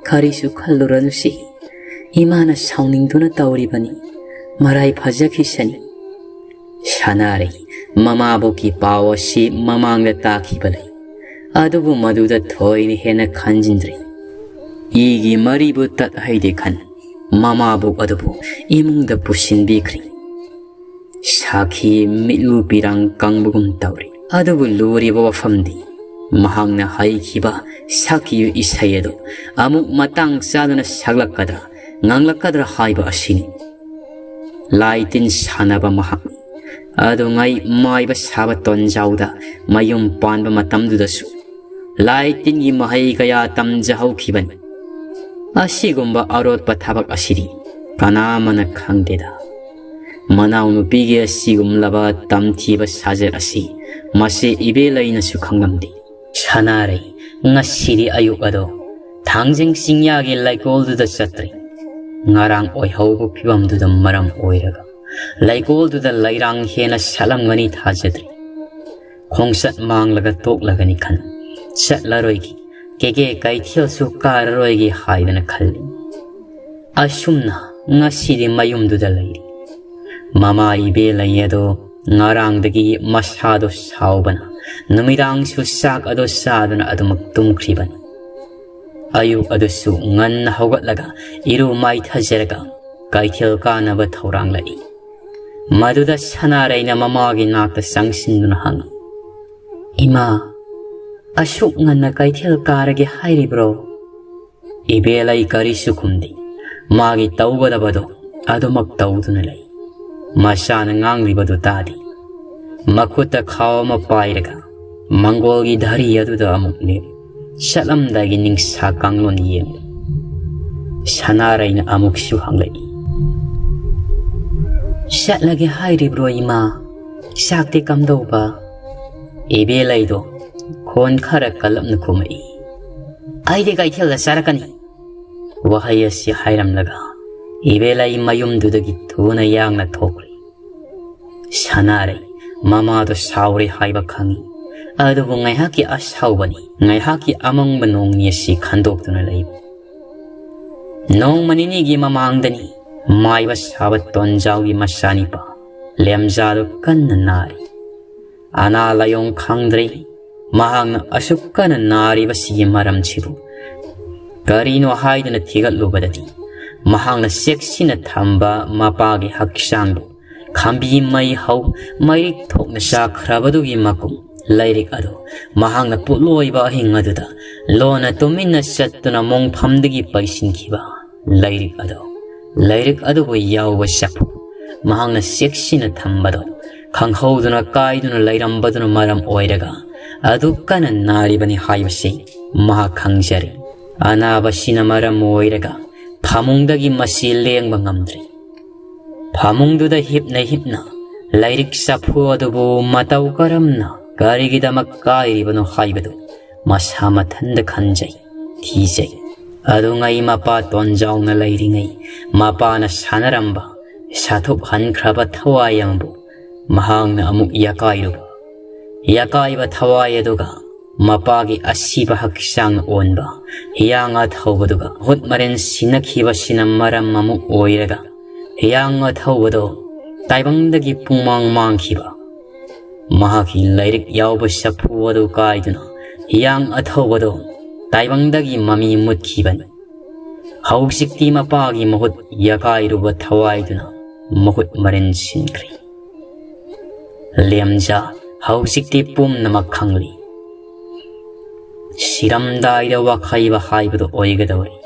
ꯀꯔꯤꯁꯨ ꯈꯜꯂꯨꯔꯅꯨꯁꯤ꯫ ꯏꯃꯥꯅ ꯁꯥꯎꯅꯤꯡꯗꯨꯅ ꯇꯧꯔꯤꯕꯅꯤ꯫ ꯃꯔꯥꯏ ꯐꯖꯈꯤꯁꯅꯤ꯫" ꯁꯅꯥꯔꯩ ꯃꯃꯥꯕꯣꯛꯀꯤ ꯄꯥꯎ ꯑꯁꯤ ꯃꯃꯥꯡꯗ ꯇꯥꯈꯤꯕ ꯂꯩ, ꯑꯗꯨꯕꯨ ꯃꯗꯨꯗ ꯊꯣꯏꯅ ꯍꯦꯟꯅ ꯈꯟꯖꯤꯟꯗ꯭ꯔꯤ꯫ ꯏꯒꯤ ꯃꯔꯤꯕꯨ ꯇꯠꯍꯩꯗꯦ ꯈꯟ ꯃꯃꯥꯕꯣꯛ ꯑꯗꯨꯕꯨ ꯏꯃꯨꯡꯗ ꯄꯨꯁꯤꯟꯕꯤꯈ꯭ꯔꯤ꯫ ꯁꯥꯈꯤ ꯃꯤꯠꯂꯨ ꯄꯤꯔꯥꯡ ꯀꯪꯕꯒꯨꯝ ꯇꯧꯔꯤ꯫ ꯑꯗꯨꯕꯨ ꯂꯨꯔꯤꯕ ꯋꯥꯐꯝꯗꯤ ꯃꯍꯥꯛꯅ ꯍꯩꯈꯤꯕ ꯁꯥꯈꯤꯌꯨ ꯏꯁꯩ ꯑꯗꯨ ꯑꯃꯨꯛ ꯃꯇꯥꯡ ꯆꯥꯗꯨꯅ ꯁꯛꯂꯛꯀꯗ꯭ꯔꯥ, ꯉꯥꯡꯂꯛꯀꯗ꯭ꯔꯥ ꯍꯥꯏꯕ ꯑꯁꯤꯅꯤ꯫ ꯂꯥꯏ ꯇꯤꯟ ꯁꯥꯟꯅꯕ ꯃꯍꯥꯛꯅꯤ꯫ ꯑꯗꯨꯉꯩ ꯃꯥꯏꯕ ꯁꯥꯕ ꯇꯣꯟꯖꯥꯎꯗ ꯃꯌꯨꯝ ꯄꯥꯟꯕ ꯃꯇꯝꯗꯨꯗꯁꯨ ꯂꯥꯏ ꯇꯤꯟꯒꯤ ꯃꯍꯩ ꯀꯌꯥ ꯇꯝꯖꯍꯧꯈꯤꯕꯅꯤ꯫ ꯑꯁꯤꯒꯨꯝꯕ ꯑꯔꯣꯠꯄ ꯊꯕꯛ ꯑꯁꯤꯗꯤ ꯀꯅꯥ ꯑꯃꯅ ꯈꯪꯗꯦꯗ꯫ ꯃꯅꯥꯎꯅꯨꯄꯤꯒꯤ ꯑꯁꯤꯒꯨꯝꯂꯕ ꯇꯝꯊꯤꯕ ꯁꯥꯖꯠ ꯑꯁꯤ ꯃꯁꯤ ꯏꯕꯦꯂꯩꯅꯁꯨ ꯈꯪꯂꯝꯗꯦ꯫ ꯁꯅꯥꯔꯩ ꯉꯁꯤꯗꯤ ꯑꯌꯨꯛ ꯑꯗꯣ ꯊꯥꯡꯖꯤꯡ ꯆꯤꯡꯌꯥꯒꯤ ꯂꯩꯀꯣꯜꯗꯨꯗ ꯆꯠꯇ꯭ꯔꯤ꯫ ꯉꯔꯥꯡ ꯑꯣꯏꯍꯧꯕ ꯐꯤꯕꯝꯗꯨꯗ ꯃꯔꯝ ꯑꯣꯏꯔꯒ ꯂꯩꯀꯣꯜꯗꯨꯗ ꯂꯩꯔꯥꯡ ꯍꯦꯟꯅ ꯁꯥꯠꯂꯝꯒꯅꯤ ꯊꯥꯖꯗ꯭ꯔꯤ꯫ ꯈꯣꯡꯆꯠ ꯃꯥꯡꯂꯒ ꯇꯣꯛꯂꯒꯅꯤ ꯈꯟ ꯆꯠꯂꯔꯣꯏꯒꯦ, ꯀꯦꯀꯦ ꯀꯩꯊꯦꯜꯁꯨ ꯀꯥꯔꯔꯣꯏꯒꯦ ꯍꯥꯏꯗꯅ ꯈꯜꯂꯤ꯫ ꯑꯁꯨꯝꯅ ꯉꯁꯤꯗꯤ ꯃꯌꯨꯝꯗꯨꯗ ꯂꯩꯔꯤ꯫ ꯃꯃꯥ ꯏꯕꯦꯂꯩ ꯑꯗꯣ ꯉꯔꯥꯡꯗꯒꯤ ꯃꯁꯥꯗꯣ ꯁꯥꯎꯕꯅ ꯅꯨꯃꯤꯗꯥꯡꯁꯨ ꯆꯥꯛ ꯑꯗꯣ ꯆꯥꯗꯨꯅ ꯑꯗꯨꯃꯛ ꯇꯨꯝꯈ꯭ꯔꯤꯕꯅꯤ꯫ ꯑꯌꯨꯛ ꯑꯗꯨꯁꯨ ꯉꯟꯅ ꯍꯧꯒꯠꯂꯒ ꯏꯔꯨ ꯃꯥꯏꯊꯖꯔꯒ ꯀꯩꯊꯦꯜ ꯀꯥꯅꯕ ꯊꯧꯔꯥꯡꯂꯛꯏ꯫ ꯃꯗꯨꯗ ꯁꯅꯥꯔꯩꯅ ꯃꯃꯥꯒꯤ ꯅꯥꯛꯇ ꯆꯪꯁꯤꯟꯗꯨꯅ ꯍꯪꯉꯤ, "ꯏꯃꯥ, ꯑꯁꯨꯛ ꯉꯟꯅ ꯀꯩꯊꯦꯜ ꯀꯥꯔꯒꯦ ꯍꯥꯏꯔꯤꯕ꯭ꯔꯣ?" ꯏꯕꯦꯂꯩ ꯀꯔꯤꯁꯨ ꯈꯨꯝꯗꯦ꯫ ꯃꯥꯒꯤ ꯇꯧꯒꯗꯕꯗꯣ ꯑꯗꯨꯃꯛ ꯇꯧꯗꯨꯅ ꯂꯩ꯫ ꯃꯆꯥꯅ ꯉꯥꯡꯂꯤꯕꯗꯨ ꯇꯥꯗꯦ꯫ ꯃꯈꯨꯠꯇ ꯈꯥꯎ ꯑꯃ ꯄꯥꯏꯔꯒ ꯃꯪꯒꯣꯜꯒꯤ ꯙꯔꯤ ꯑꯗꯨꯗ ꯑꯃꯨꯛ ꯂꯦꯞ꯫ ꯆꯠꯂꯝꯗꯥꯏꯒꯤ ꯅꯤꯡꯁꯥ ꯀꯥꯡꯂꯣꯟ ꯌꯦꯡꯂꯤ꯫ ꯁꯅꯥꯔꯩꯅ ꯑꯃꯨꯛꯁꯨ ꯍꯪꯂꯛꯏ, "ꯆꯠꯂꯒꯦ ꯍꯥꯏꯔꯤꯕ꯭ꯔꯣ ꯏꯃꯥ? ꯆꯥꯛꯇꯤ ꯀꯝꯗꯧꯕ?" ꯏꯕꯦꯂꯩꯗꯣ ꯈꯣꯟ ꯈꯔ ꯀꯜꯂꯞꯅ ꯈꯨꯝꯃꯛꯏ, "ꯑꯩꯗꯤ ꯀꯩꯊꯦꯜꯗ ꯆꯥꯔꯛꯀꯅꯤ"꯫ ꯋꯥꯍꯩ ꯑꯁꯤ ꯍꯥꯏꯔꯝꯂꯒ ꯏꯕꯦꯂꯩ ꯃꯌꯨꯝꯗꯨꯗꯒꯤ ꯊꯨꯅ ꯌꯥꯡꯅ ꯊꯣꯛꯂꯤ꯫ ꯁꯅꯥꯔꯩ ꯃꯃꯥꯗꯣ ꯁꯥꯎꯔꯦ ꯍꯥꯏꯕ ꯈꯪꯏ, ꯑꯗꯨꯕꯨ ꯉꯥꯏꯍꯥꯛꯀꯤ ꯑꯁꯥꯎꯕꯅꯤ, ꯉꯥꯏꯍꯥꯛꯀꯤ ꯑꯃꯪꯕ ꯅꯣꯡꯅꯤ ꯑꯁꯤ ꯈꯟꯗꯣꯛꯇꯨꯅ ꯂꯩꯕ꯫ ꯅꯣꯡꯃ ꯅꯤꯅꯤꯒꯤ ꯃꯃꯥꯡꯗꯅꯤ ꯃꯥꯏꯕ ꯁꯥꯕ ꯇꯣꯟꯖꯥꯎꯒꯤ ꯃꯆꯥꯅꯤꯄꯥ ꯂꯦꯝꯖꯥꯗꯨ ꯀꯟꯅ ꯅꯥꯔꯤ꯫ ꯑꯅꯥ ꯂꯥꯏꯌꯣꯡ ꯈꯪꯗ꯭ꯔꯦ꯫ ꯃꯍꯥꯛꯅ ꯑꯁꯨꯛ ꯀꯟꯅ ꯅꯥꯔꯤꯕꯁꯤꯒꯤ ꯃꯔꯝꯁꯤꯕꯨ ꯀꯔꯤꯅꯣ ꯍꯥꯏꯗꯨꯅ ꯊꯤꯒꯠꯂꯨꯕꯗꯗꯤ, ꯃꯍꯥꯛꯅ ꯆꯦꯛꯁꯤꯟꯅ ꯊꯝꯕ ꯃꯄꯥꯒꯤ ꯍꯛꯆꯥꯡꯗꯨ ꯈꯥꯝꯕꯤ ꯃꯩ ꯍꯧ ꯃꯩꯔꯤꯛ ꯊꯣꯛꯅ ꯆꯥꯛꯈ꯭ꯔꯕꯗꯨꯒꯤ ꯃꯀꯨꯝ ꯂꯥꯏꯔꯤꯛ ꯑꯗꯨ ꯃꯍꯥꯛꯅ ꯄꯣꯠꯂꯣꯏꯕ ꯑꯍꯤꯡ ꯑꯗꯨꯗ ꯂꯣꯟꯅ ꯇꯨꯃꯤꯟꯅ ꯆꯠꯇꯨꯅ ꯃꯣꯡꯐꯝꯗꯒꯤ ꯄꯩꯁꯤꯟꯈꯤꯕ ꯂꯥꯏꯔꯤꯛ ꯑꯗꯨ, ꯂꯥꯏꯔꯤꯛ ꯑꯗꯨꯕꯨ ꯌꯥꯎꯕ ꯆꯐꯨ ꯃꯍꯥꯛꯅ ꯆꯦꯛꯁꯤꯟꯅ ꯊꯝꯕꯗꯨ ꯈꯪꯍꯧꯗꯨꯅ ꯀꯥꯏꯗꯨꯅ ꯂꯩꯔꯝꯕꯗꯨꯅ ꯃꯔꯝ ꯑꯣꯏꯔꯒ ꯑꯗꯨꯛ ꯀꯟꯅ ꯅꯥꯔꯤꯕꯅꯤ ꯍꯥꯏꯕꯁꯤ ꯃꯍꯥꯛ ꯈꯪꯖꯔꯤ꯫ ꯑꯅꯥꯕꯁꯤꯅ ꯃꯔꯝ ꯑꯣꯏꯔꯒ ꯐꯃꯨꯡꯗꯒꯤ ꯃꯁꯤ ꯂꯦꯡꯕ ꯉꯝꯗ꯭ꯔꯤ꯫ ꯐꯃꯨꯡꯗꯨꯗ ꯍꯤꯞꯅ ꯍꯤꯞꯅ ꯂꯥꯏꯔꯤꯛ ꯆꯐꯨ ꯑꯗꯨꯕꯨ ꯃꯇꯧ ꯀꯔꯝꯅ ꯀꯔꯤꯒꯤꯗꯃꯛ ꯀꯥꯏꯔꯤꯕꯅꯣ ꯍꯥꯏꯕꯗꯨ ꯃꯁꯥ ꯃꯊꯟꯗ ꯈꯟꯖꯩ, ꯊꯤꯖꯩ꯫ ꯑꯗꯨꯉꯩ ꯃꯄꯥ ꯇꯣꯟꯖꯥꯎꯅ ꯂꯩꯔꯤꯉꯩ ꯃꯄꯥꯅ ꯁꯥꯟꯅꯔꯝꯕ ꯁꯥꯊꯨꯞ ꯍꯟꯈ꯭ꯔꯕ ꯊꯋꯥꯏ ꯑꯃꯕꯨ ꯃꯍꯥꯛꯅ ꯑꯃꯨꯛ ꯌꯥꯀꯥꯏꯔꯨꯕ꯫ ꯌꯥꯀꯥꯏꯕ ꯊꯋꯥꯏ ꯑꯗꯨꯒ ꯃꯄꯥꯒꯤ ꯑꯁꯤꯕ ꯍꯛꯆꯥꯡ ꯑꯣꯟꯕ ꯍꯤꯌꯥꯡ ꯑꯊꯧꯕꯗꯨꯒ ꯃꯍꯨꯠ ꯃꯔꯦꯟ ꯁꯤꯟꯅꯈꯤꯕꯁꯤꯅ ꯃꯔꯝ ꯑꯃ ꯑꯣꯏꯔꯒ ꯍꯤꯌꯥꯡ ꯑꯊꯧꯕꯗꯨ ꯇꯥꯏꯕꯪꯗꯒꯤ ꯄꯨꯡꯃꯥꯡ ꯃꯥꯡꯈꯤꯕ꯫ ꯃꯍꯥꯛꯀꯤ ꯂꯥꯏꯔꯤꯛ ꯌꯥꯎꯕ ꯆꯐꯨ ꯑꯗꯨ ꯀꯥꯏꯗꯨꯅ ꯍꯤꯌꯥꯡ ꯑꯊꯧꯕꯗꯨ ꯇꯥꯏꯕꯪꯗꯒꯤ ꯃꯃꯤ ꯃꯨꯠꯈꯤꯕꯅꯤ꯫ ꯍꯧꯖꯤꯛꯇꯤ ꯃꯄꯥꯒꯤ ꯃꯍꯨꯠ ꯌꯥꯀꯥꯏꯔꯨꯕ ꯊꯋꯥꯏꯗꯨꯅ ꯃꯍꯨꯠ ꯃꯔꯦꯟ ꯁꯤꯟꯈ꯭ꯔꯦ꯫ ꯂꯦꯝꯖꯥ ꯍꯧꯖꯤꯛꯇꯤ ꯄꯨꯝꯅꯃꯛ ꯈꯪꯂꯤ꯫ ꯁꯤꯔꯝꯗꯥꯏꯗ ꯋꯥꯈꯩꯕ ꯍꯥꯏꯕꯗꯨ ꯑꯣꯏꯒꯗꯧꯔꯤ꯫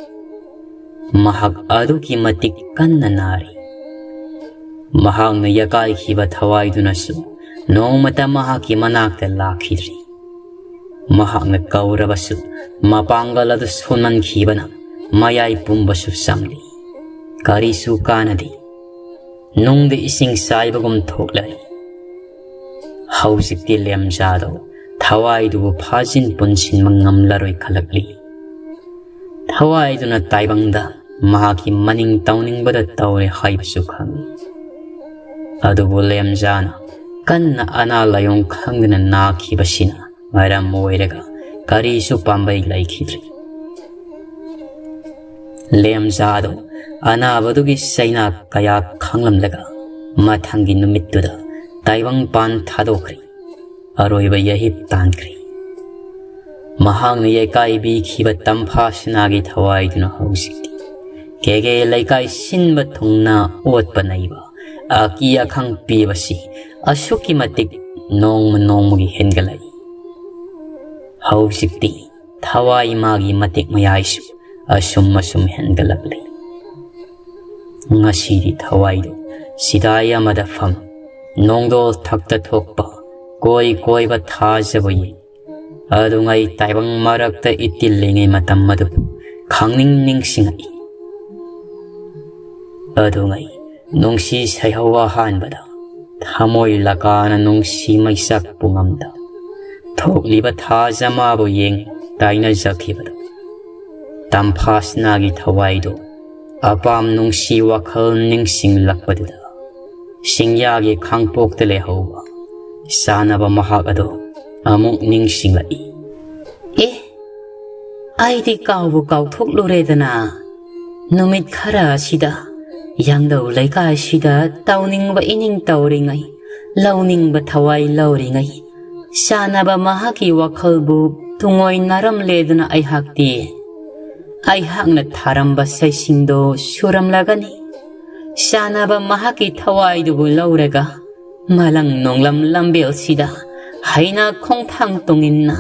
ꯃꯍꯥꯛ ꯑꯗꯨꯛꯀꯤ ꯃꯇꯤꯛ ꯀꯟꯅ ꯅꯥꯔꯤ꯫ ꯃꯍꯥꯛꯅ ꯌꯀꯥꯏꯈꯤꯕ ꯊꯋꯥꯏꯗꯨꯅꯁꯨ ꯅꯣꯡꯃꯇ ꯃꯍꯥꯛꯀꯤ ꯃꯅꯥꯛꯇ ꯂꯥꯛꯈꯤꯗ꯭ꯔꯤ꯫ ꯃꯍꯥꯛꯅ ꯀꯧꯔꯕꯁꯨ ꯃꯄꯥꯡꯒꯜ ꯑꯗꯨ ꯁꯣꯟꯃꯟꯈꯤꯕꯅ ꯃꯌꯥꯏ ꯄꯨꯝꯕꯁꯨ ꯆꯝꯂꯤ꯫ ꯀꯔꯤꯁꯨ ꯀꯥꯟꯅꯗꯦ꯫ ꯅꯨꯡꯗ ꯏꯁꯤꯡ ꯆꯥꯏꯕꯒꯨꯝ ꯊꯣꯛꯂꯔꯤ꯫ ꯍꯧꯖꯤꯛꯇꯤ ꯂꯦꯝꯖꯥꯗꯣ ꯊꯋꯥꯏꯗꯨꯕꯨ ꯐꯥꯖꯤꯟ ꯄꯨꯟꯁꯤꯟꯕ ꯉꯝꯂꯔꯣꯏ ꯈꯜꯂꯛꯂꯤ꯫ ꯊꯋꯥꯏꯗꯨꯅ ꯇꯥꯏꯕꯪꯗ ꯃꯍꯥꯛꯀꯤ ꯃꯅꯤꯡ ꯇꯧꯅꯤꯡꯕꯗ ꯇꯧꯔꯦ ꯍꯥꯏꯕꯁꯨ ꯈꯪꯏ꯫ ꯑꯗꯨꯕꯨ ꯂꯦꯝꯖꯥꯅ ꯀꯟꯅ ꯑꯅꯥ ꯂꯥꯏꯌꯣꯡ ꯈꯪꯗꯅ ꯅꯥꯈꯤꯕꯁꯤꯅ ꯃꯔꯝ ꯑꯣꯏꯔꯒ ꯀꯔꯤꯁꯨ ꯄꯥꯝꯕꯩ ꯂꯩꯈꯤꯗ꯭ꯔꯦ꯫ ꯂꯦꯝꯖꯥꯗꯣ ꯑꯅꯥꯕꯗꯨꯒꯤ ꯆꯩꯅꯥ ꯀꯌꯥ ꯈꯪꯂꯝꯂꯒ ꯃꯊꯪꯒꯤ ꯅꯨꯃꯤꯠꯇꯨꯗ ꯇꯥꯏꯕꯪ ꯄꯥꯟ ꯊꯥꯗꯣꯛꯈ꯭ꯔꯦ꯫ ꯑꯔꯣꯏꯕ ꯌꯥꯍꯤꯞ ꯇꯥꯟꯈ꯭ꯔꯦ꯫ ꯃꯍꯥꯛꯅ ꯌꯩꯀꯥꯏꯕꯤꯈꯤꯕ ꯇꯝꯐꯥ ꯁꯅꯥꯒꯤ ꯊꯋꯥꯏꯗꯨꯅ ꯍꯧꯖꯤꯛꯇꯤ ꯀꯦꯒꯦ ꯂꯩꯀꯥꯏ ꯁꯤꯟꯕ ꯊꯨꯡꯅ ꯑꯣꯠꯄ ꯅꯩꯕ ꯑꯀꯤ ꯑꯈꯪ ꯄꯤꯕꯁꯤ ꯑꯁꯨꯛꯀꯤ ꯃꯇꯤꯛ ꯅꯣꯡꯃ ꯅꯣꯡꯃꯒꯤ ꯍꯦꯟꯒꯠꯂꯛꯏ꯫ ꯍꯧꯖꯤꯛꯇꯤ ꯊꯋꯥꯏ ꯃꯥꯒꯤ ꯃꯇꯤꯛ ꯃꯌꯥꯏꯁꯨ ꯑꯁꯨꯝ ꯑꯁꯨꯝ ꯍꯦꯟꯒꯠꯂꯛꯂꯤ꯫ ꯉꯁꯤꯗꯤ ꯊꯋꯥꯏꯗꯨ ꯆꯤꯗꯥꯏ ꯑꯃꯗ ꯐꯝ, ꯅꯣꯡꯗꯣꯜ ꯊꯛꯇ ꯊꯣꯛꯄ ꯀꯣꯏ ꯀꯣꯏꯕ ꯊꯥꯖꯕ ꯌꯦꯡ꯫ ꯑꯗꯨꯉꯩ ꯇꯥꯏꯕꯪ ꯃꯔꯛꯇ ꯏꯇꯤꯜꯂꯤꯉꯩ ꯃꯇꯝ ꯑꯗꯨꯕꯨ ꯈꯪꯅꯤꯡ ꯅꯤꯡꯁꯤꯡꯉꯛꯏ꯫ ꯑꯗꯨꯉꯩ ꯅꯨꯡꯁꯤ ꯁꯩꯍꯧ ꯑꯍꯥꯟꯕꯗ ꯊꯃꯣꯏ ꯂꯀꯥꯅ ꯅꯨꯡꯁꯤ ꯃꯩꯁꯛ ꯄꯨꯡꯉꯝꯗ ꯊꯣꯛꯂꯤꯕ ꯊꯥꯖ ꯃꯥꯕꯨ ꯌꯦꯡ ꯇꯥꯏꯅꯖꯈꯤꯕꯗꯨ꯫ ꯇꯝꯐꯥꯁꯅꯥꯒꯤ ꯊꯋꯥꯏꯗꯨ ꯑꯄꯥꯝ ꯅꯨꯡꯁꯤ ꯋꯥꯈꯜ ꯅꯤꯡꯁꯤꯡꯂꯛꯄꯗꯨꯗ ꯁꯤꯡꯌꯥꯒꯤ ꯈꯥꯡꯄꯣꯛꯇ ꯂꯩꯍꯧꯕ ꯆꯥꯅꯕ ꯃꯍꯥꯛ ꯑꯗꯨ ꯑꯃꯨꯛ ꯅꯤꯡꯁꯤꯡꯂꯛꯏ꯫ ꯑꯦ, ꯑꯩꯗꯤ ꯀꯥꯎꯕꯨ ꯀꯥꯎꯊꯣꯛꯂꯨꯔꯦꯗꯅ꯫ ꯅꯨꯃꯤꯠ ꯈꯔ ꯑꯁꯤꯗ ꯌꯥꯡꯗꯧ ꯂꯩꯀꯥꯏꯁꯤꯗ ꯇꯧꯅꯤꯡꯕ ꯏꯅꯤꯡ ꯇꯧꯔꯤꯉꯩ, ꯂꯧꯅꯤꯡꯕ ꯊꯋꯥꯏ ꯂꯧꯔꯤꯉꯩ, ꯆꯥꯅꯕ ꯃꯍꯥꯛꯀꯤ ꯋꯥꯈꯜꯕꯨ ꯇꯨꯡꯑꯣꯏꯅꯔꯝꯂꯦꯗꯅ ꯑꯩꯍꯥꯛꯇꯤ꯫ ꯑꯩꯍꯥꯛꯅ ꯊꯥꯔꯝꯕ ꯁꯩꯁꯤꯡꯗꯣ ꯁꯨꯔꯝꯂꯒꯅꯤ꯫ ꯆꯥꯅꯕ ꯃꯍꯥꯛꯀꯤ ꯊꯋꯥꯏꯗꯨꯕꯨ ꯂꯧꯔꯒ ꯃꯂꯪ ꯅꯣꯡꯂꯝ ꯂꯝꯕꯦꯜꯁꯤꯗ ꯍꯩꯅ ꯈꯣꯡꯊꯥꯡ ꯇꯣꯡꯏꯟꯅ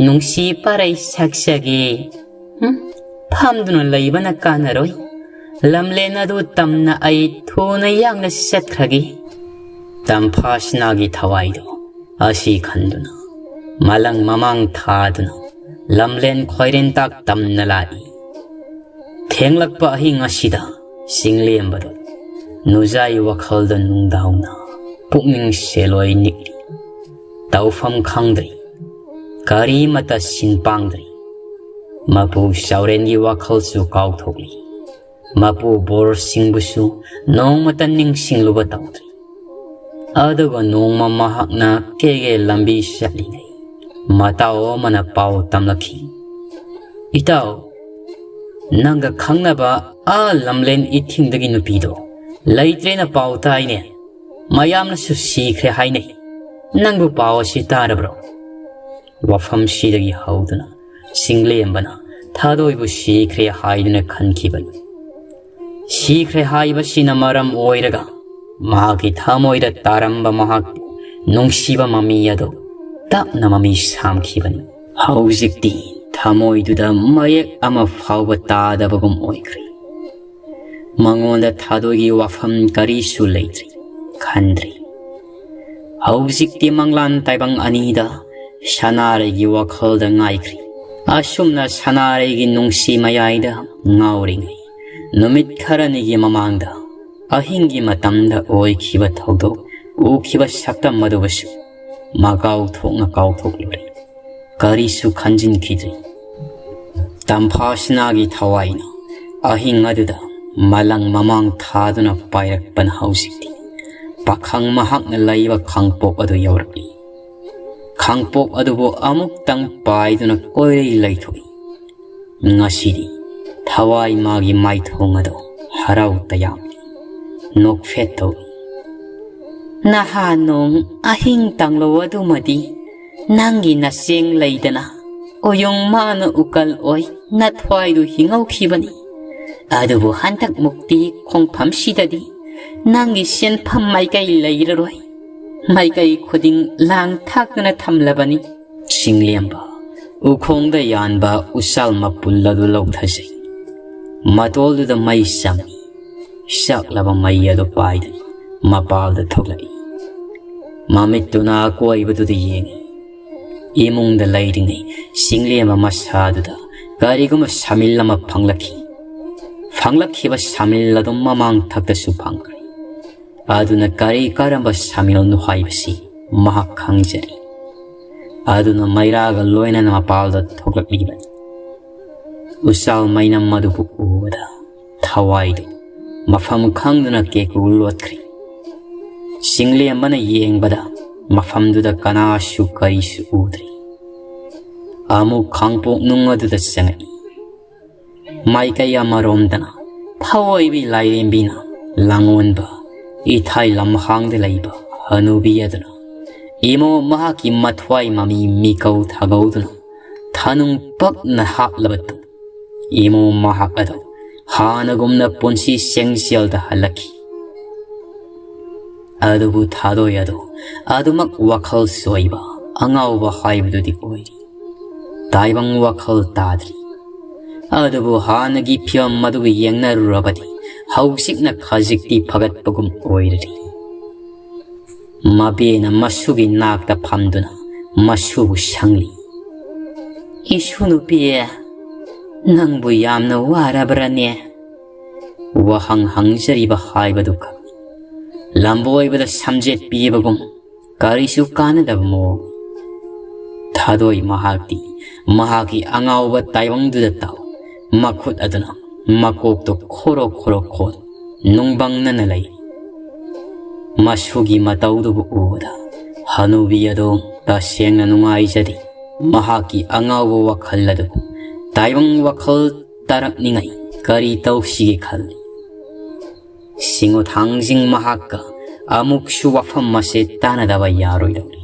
ꯅꯨꯡꯁꯤ ꯄꯔꯩ ꯁꯛꯆꯒꯦ꯫ ꯍꯨꯝ, ꯐꯝꯗꯨꯅ ꯂꯩꯕꯅ ꯀꯥꯟꯅꯔꯣꯏ꯫ ꯂꯝꯂꯦꯟ ꯑꯗꯨ ꯇꯝꯅ ꯑꯩ ꯊꯨꯅ ꯌꯥꯡꯅ ꯆꯠꯈ꯭ꯔꯒꯦ꯫ ꯇꯝꯐꯥꯁꯅꯥꯒꯤ ꯊꯋꯥꯏꯗꯣ ꯑꯁꯤ ꯈꯟꯗꯨꯅ ꯃꯂꯪ ꯃꯃꯥꯡ ꯊꯥꯗꯨꯅ ꯂꯝꯂꯦꯟ ꯈ꯭ꯋꯥꯏꯔꯦꯟꯇꯥꯛ ꯇꯝꯅ ꯂꯥꯛꯏ꯫ ꯊꯦꯡꯂꯛꯄ ꯑꯍꯤꯡ ꯑꯁꯤꯗ ꯆꯤꯡꯂꯦꯝꯕꯗꯣ ꯅꯨꯖꯥꯏ ꯋꯥꯈꯜꯗ ꯅꯨꯡꯗꯥꯎꯅ ꯄꯨꯛꯅꯤꯡ ꯁꯦꯜꯂꯣꯏ ꯅꯤꯛꯂꯤ꯫ ꯇꯧꯐꯝ ꯈꯪꯗ꯭ꯔꯤ꯫ ꯀꯔꯤꯃꯠꯇ ꯁꯤꯟ ꯄꯥꯡꯗ꯭ꯔꯤ꯫ ꯃꯄꯨ ꯆꯥꯎꯔꯦꯟꯒꯤ ꯋꯥꯈꯜꯁꯨ ꯀꯥꯎꯊꯣꯛꯂꯤ꯫ ꯃꯄꯨ ꯕꯣꯔ ꯁꯤꯡꯕꯨꯁꯨ ꯅꯣꯡꯃꯇ ꯅꯤꯡꯁꯤꯡꯂꯨꯕ ꯇꯧꯗ꯭ꯔꯤ꯫ ꯑꯗꯨꯒ ꯅꯣꯡꯃ ꯃꯍꯥꯛꯅ ꯀꯦꯒꯦ ꯂꯝꯕꯤ ꯆꯠꯂꯤꯉꯩ ꯃꯇꯥꯎ ꯑꯃꯅ ꯄꯥꯎ ꯇꯝꯂꯛꯈꯤ꯫ "ꯏꯇꯥꯎ, ꯅꯪꯒ ꯈꯪꯅꯕ ꯑꯥ ꯂꯝꯂꯦꯟ ꯏꯊꯤꯡꯗꯒꯤ ꯅꯨꯄꯤꯗꯣ ꯂꯩꯇ꯭ꯔꯦꯅ ꯄꯥꯎ ꯇꯥꯏꯅꯦ꯫ ꯃꯌꯥꯝꯅꯁꯨ ꯁꯤꯈ꯭ꯔꯦ ꯍꯥꯏꯅꯩ꯫ ꯅꯪꯕꯨ ꯄꯥꯎ ꯑꯁꯤ ꯇꯥꯔꯕ꯭ꯔꯣ?" ꯋꯥꯐꯝꯁꯤꯗꯒꯤ ꯍꯧꯗꯨꯅ ꯆꯤꯡꯂꯦꯝꯕꯅ ꯊꯥꯗꯣꯏꯕꯨ ꯁꯤꯈ꯭ꯔꯦ ꯍꯥꯏꯗꯨꯅ ꯈꯟꯈꯤꯕꯅꯤ꯫ ꯁꯤꯈ꯭ꯔꯦ ꯍꯥꯏꯕꯁꯤꯅ ꯃꯔꯝ ꯑꯣꯏꯔꯒ ꯃꯍꯥꯛꯀꯤ ꯊꯃꯣꯏꯗ ꯇꯥꯔꯝꯕ ꯃꯍꯥꯛꯄꯨ ꯅꯨꯡꯁꯤꯕ ꯃꯃꯤ ꯑꯗꯨ ꯇꯞꯅ ꯃꯃꯤ ꯁꯥꯝꯈꯤꯕꯅꯤ꯫ ꯍꯧꯖꯤꯛꯇꯤ ꯊꯃꯣꯏꯗꯨꯗ ꯃꯌꯦꯛ ꯑꯃ ꯐꯥꯎꯕ ꯇꯥꯗꯕꯒꯨꯝ ꯑꯣꯏꯈ꯭ꯔꯦ꯫ ꯃꯉꯣꯟꯗ ꯊꯥꯗꯣꯏꯒꯤ ꯋꯥꯐꯝ ꯀꯔꯤꯁꯨ ꯂꯩꯇ꯭ꯔꯤ, ꯈꯟꯗ꯭ꯔꯤ꯫ ꯍꯧꯖꯤꯛꯇꯤ ꯃꯪꯂꯥꯟ ꯇꯥꯏꯕꯪ ꯑꯅꯤꯗ ꯁꯅꯥꯔꯩꯒꯤ ꯋꯥꯈꯜꯗ ꯉꯥꯏꯈ꯭ꯔꯤ꯫ ꯑꯁꯨꯝꯅ ꯁꯅꯥꯔꯩꯒꯤ ꯅꯨꯡꯁꯤ ꯃꯌꯥꯏꯗ ꯉꯥꯎꯔꯤꯉꯩ ꯅꯨꯃꯤꯠ ꯈꯔꯅꯤꯒꯤ ꯃꯃꯥꯡꯗ ꯑꯍꯤꯡꯒꯤ ꯃꯇꯝꯗ ꯑꯣꯏꯈꯤꯕ ꯊꯧꯗꯣꯛ, ꯎꯈꯤꯕ ꯁꯛꯇꯝ ꯑꯗꯨꯕꯨꯁꯨ ꯃꯀꯥꯎ ꯊꯣꯛꯅ ꯀꯥꯎꯊꯣꯛꯂꯨꯔꯦ꯫ ꯀꯔꯤꯁꯨ ꯈꯟꯖꯤꯟꯈꯤꯗ꯭ꯔꯤ꯫ ꯇꯝꯐꯥꯁꯅꯥꯒꯤ ꯊꯋꯥꯏꯅ ꯑꯍꯤꯡ ꯑꯗꯨꯗ ꯃꯂꯪ ꯃꯃꯥꯡ ꯊꯥꯗꯨꯅ ꯄꯥꯏꯔꯛꯄꯅ ꯍꯧꯖꯤꯛꯇꯤ ꯄꯥꯈꯪ ꯃꯍꯥꯛꯅ ꯂꯩꯕ ꯈꯥꯡꯄꯣꯛ ꯑꯗꯨ ꯌꯧꯔꯛꯂꯤ꯫ ꯈꯥꯡꯄꯣꯛ ꯑꯗꯨꯕꯨ ꯑꯃꯨꯛꯇꯪ ꯄꯥꯏꯗꯨꯅ ꯀꯣꯏꯔꯩ ꯂꯩꯊꯣꯛꯏ꯫ ꯉꯁꯤꯗꯤ ꯊꯋꯥꯏ ꯃꯥꯒꯤ ꯃꯥꯏꯊꯣꯡ ꯑꯗꯨ ꯍꯔꯥꯎ ꯇꯌꯥꯝꯅ ꯅꯣꯛꯐꯦꯠ ꯇꯧꯏ꯫ "ꯅꯍꯥꯟ ꯅꯣꯡ ꯑꯍꯤꯡ ꯇꯥꯡꯂꯧ ꯑꯗꯨꯃꯗꯤ ꯅꯪꯒꯤ ꯅꯆꯦꯡ ꯂꯩꯗꯅ ꯎꯌꯨꯡ ꯃꯥꯅ ꯎꯀꯜ ꯑꯣꯏ ꯅꯊ꯭ꯋꯥꯏꯗꯨ ꯍꯤꯡꯍꯧꯈꯤꯕꯅꯤ꯫ ꯑꯗꯨꯕꯨ ꯍꯟꯗꯛ ꯃꯨꯛꯇꯤ ꯈꯣꯡꯐꯝꯁꯤꯗꯗꯤ ꯅꯪꯒꯤ ꯁꯦꯟꯐꯝ ꯃꯥꯏꯀꯩ ꯂꯩꯔꯔꯣꯏ꯫ ꯃꯥꯏꯀꯩ ꯈꯨꯗꯤꯡ ꯂꯥꯡ ꯊꯥꯛꯇꯨꯅ ꯊꯝꯂꯕꯅꯤ꯫" ꯆꯤꯡꯂꯦꯝꯕ ꯎꯈꯣꯡꯗ ꯌꯥꯟꯕ ꯎꯆꯥꯜ ꯃꯄꯨꯜ ꯑꯗꯨ ꯂꯧꯊꯖꯩ꯫ ꯃꯇꯣꯜꯗꯨꯗ ꯃꯩ ꯆꯝꯃꯤ꯫ ꯆꯥꯛꯂꯕ ꯃꯩ ꯑꯗꯨ ꯄꯥꯏꯗꯨꯅ ꯃꯄꯥꯜꯗ ꯊꯣꯛꯂꯛꯏ꯫ ꯃꯃꯤꯠꯇꯨꯅ ꯑꯀꯣꯏꯕꯗꯨꯗ ꯌꯦꯡꯏ꯫ ꯏꯃꯨꯡꯗ ꯂꯩꯔꯤꯉꯩ ꯆꯤꯡꯂꯦꯝꯕ ꯃꯁꯥꯗꯨꯗ ꯀꯔꯤꯒꯨꯝꯕ ꯁꯥꯃꯤꯜ ꯑꯃ ꯐꯪꯂꯛꯈꯤ꯫ ꯐꯪꯂꯛꯈꯤꯕ ꯁꯥꯃꯤꯜ ꯑꯗꯨ ꯃꯃꯥꯡ ꯊꯛꯇꯁꯨ ꯐꯪꯈ꯭ꯔꯦ꯫ ꯑꯗꯨꯅ ꯀꯔꯤ ꯀꯔꯝꯕ ꯁꯥꯃꯤꯜꯅꯣ ꯍꯥꯏꯕꯁꯤ ꯃꯍꯥꯛ ꯈꯪꯖꯔꯤ꯫ ꯑꯗꯨꯅ ꯃꯩꯔꯥꯒ ꯂꯣꯏꯅꯅ ꯃꯄꯥꯜꯗ ꯊꯣꯛꯂꯛꯂꯤꯕꯅꯤ꯫ ꯎꯆꯥꯜ ꯃꯩꯅꯝ ꯑꯗꯨꯕꯨ ꯎꯕꯗ ꯊꯋꯥꯏꯗꯨ ꯃꯐꯝ ꯈꯪꯗꯅ ꯀꯦꯀꯨ ꯂꯣꯠꯈ꯭ꯔꯦ꯫ ꯆꯤꯡꯂꯦꯝꯕꯅ ꯌꯦꯡꯕꯗ ꯃꯐꯝꯗꯨꯗ ꯀꯅꯥꯁꯨ ꯀꯔꯤꯁꯨ ꯎꯗ꯭ꯔꯤ꯫ ꯑꯃꯨꯛ ꯈꯥꯡꯄꯣꯛ ꯅꯨꯡ ꯑꯗꯨꯗ ꯆꯪꯉꯛꯏ꯫ ꯃꯥꯏꯀꯩ ꯑꯃꯔꯣꯝꯗꯅ ꯊꯑꯣꯏꯕꯤ ꯂꯥꯏꯔꯦꯝꯕꯤꯅ ꯂꯥꯡꯑꯣꯟꯕ ꯏꯊꯥꯏ ꯂꯝꯍꯥꯡꯗ ꯂꯩꯕ ꯍꯅꯨꯕꯤ ꯑꯗꯨꯅ ꯏꯃꯣ ꯃꯍꯥꯛꯀꯤ ꯃꯊ꯭ꯋꯥꯏ ꯃꯃꯤ ꯃꯤꯀꯧ ꯊꯥꯒꯧꯗꯨꯅ ꯊꯥꯅꯨꯡ ꯄꯛꯅ ꯍꯥꯞꯂꯕ ꯇꯨꯡ ꯏꯃꯣ ꯃꯍꯥꯛ ꯑꯗꯨ ꯍꯥꯟꯅꯒꯨꯝꯅ ꯄꯨꯟꯁꯤ ꯆꯦꯡꯖꯦꯜꯗ ꯍꯜꯂꯛꯈꯤ꯫ ꯑꯗꯨꯕꯨ ꯊꯥꯗꯣꯏ ꯑꯗꯨ ꯑꯗꯨꯃꯛ ꯋꯥꯈꯜ ꯆꯣꯏꯕ ꯑꯉꯥꯎꯕ ꯍꯥꯏꯕꯗꯨꯗꯤ ꯑꯣꯏꯔꯤ꯫ ꯇꯥꯏꯕꯪ ꯋꯥꯈꯜ ꯇꯥꯗ꯭ꯔꯤ꯫ ꯑꯗꯨꯕꯨ ꯍꯥꯟꯅꯒꯤ ꯐꯤꯕꯝ ꯑꯗꯨꯒ ꯌꯦꯡꯅꯔꯨꯔꯕꯗꯤ ꯍꯧꯖꯤꯛꯅ ꯈꯖꯤꯛꯇꯤ ꯐꯒꯠꯄꯒꯨꯝ ꯑꯣꯏꯔꯔꯤ꯫ ꯃꯕꯦꯅ ꯃꯁꯨꯒꯤ ꯅꯥꯛꯇ ꯐꯝꯗꯨꯅ ꯃꯁꯨꯕꯨ ꯁꯪꯂꯤ꯫ "ꯏꯁꯨ ꯅꯨꯄꯤ, ꯅꯪꯕꯨ ꯌꯥꯝꯅ ꯋꯥꯔꯕ꯭ꯔꯅꯦ?" ꯋꯥꯍꯪ ꯍꯪꯖꯔꯤꯕ ꯍꯥꯏꯕꯗꯨ ꯈꯛ ꯂꯝꯕꯣꯏꯕꯗ ꯁꯝꯖꯦꯠ ꯄꯤꯕꯒꯨꯝ ꯀꯔꯤꯁꯨ ꯀꯥꯟꯅꯗꯕ ꯃꯑꯣꯡ꯫ ꯊꯥꯗꯣꯏ ꯃꯍꯥꯛꯇꯤ ꯃꯍꯥꯛꯀꯤ ꯑꯉꯥꯎꯕ ꯇꯥꯏꯕꯪꯗꯨꯗ ꯇꯥꯎ ꯃꯈꯨꯠ ꯑꯗꯨꯅ ꯃꯀꯣꯛꯇꯨ ꯈꯣꯔꯣ ꯈꯣꯔꯣ ꯈꯣꯠ ꯅꯨꯡꯕꯪꯅꯅ ꯂꯩ꯫ ꯃꯁꯨꯒꯤ ꯃꯇꯧꯗꯨꯕꯨ ꯎꯕꯗ ꯍꯅꯨꯕꯤ ꯑꯗꯨ ꯇꯁꯦꯡꯅ ꯅꯨꯡꯉꯥꯏꯖꯗꯦ꯫ ꯃꯍꯥꯛꯀꯤ ꯑꯉꯥꯎꯕ ꯋꯥꯈꯜ ꯑꯗꯨ ꯇꯥꯏꯕꯪ ꯋꯥꯈꯜ ꯇꯥꯔꯛꯅꯤꯡꯉꯥꯏ ꯀꯔꯤ ꯇꯧꯁꯤꯒꯦ ꯈꯜꯂꯤ꯫ ꯁꯤꯡꯉꯨ ꯊꯥꯡꯖꯤꯡ ꯃꯍꯥꯛꯀ ꯑꯃꯨꯛꯁꯨ ꯋꯥꯐꯝ ꯑꯁꯦ ꯇꯥꯟꯅꯗꯕ ꯌꯥꯔꯣꯏꯗꯧꯔꯤ꯫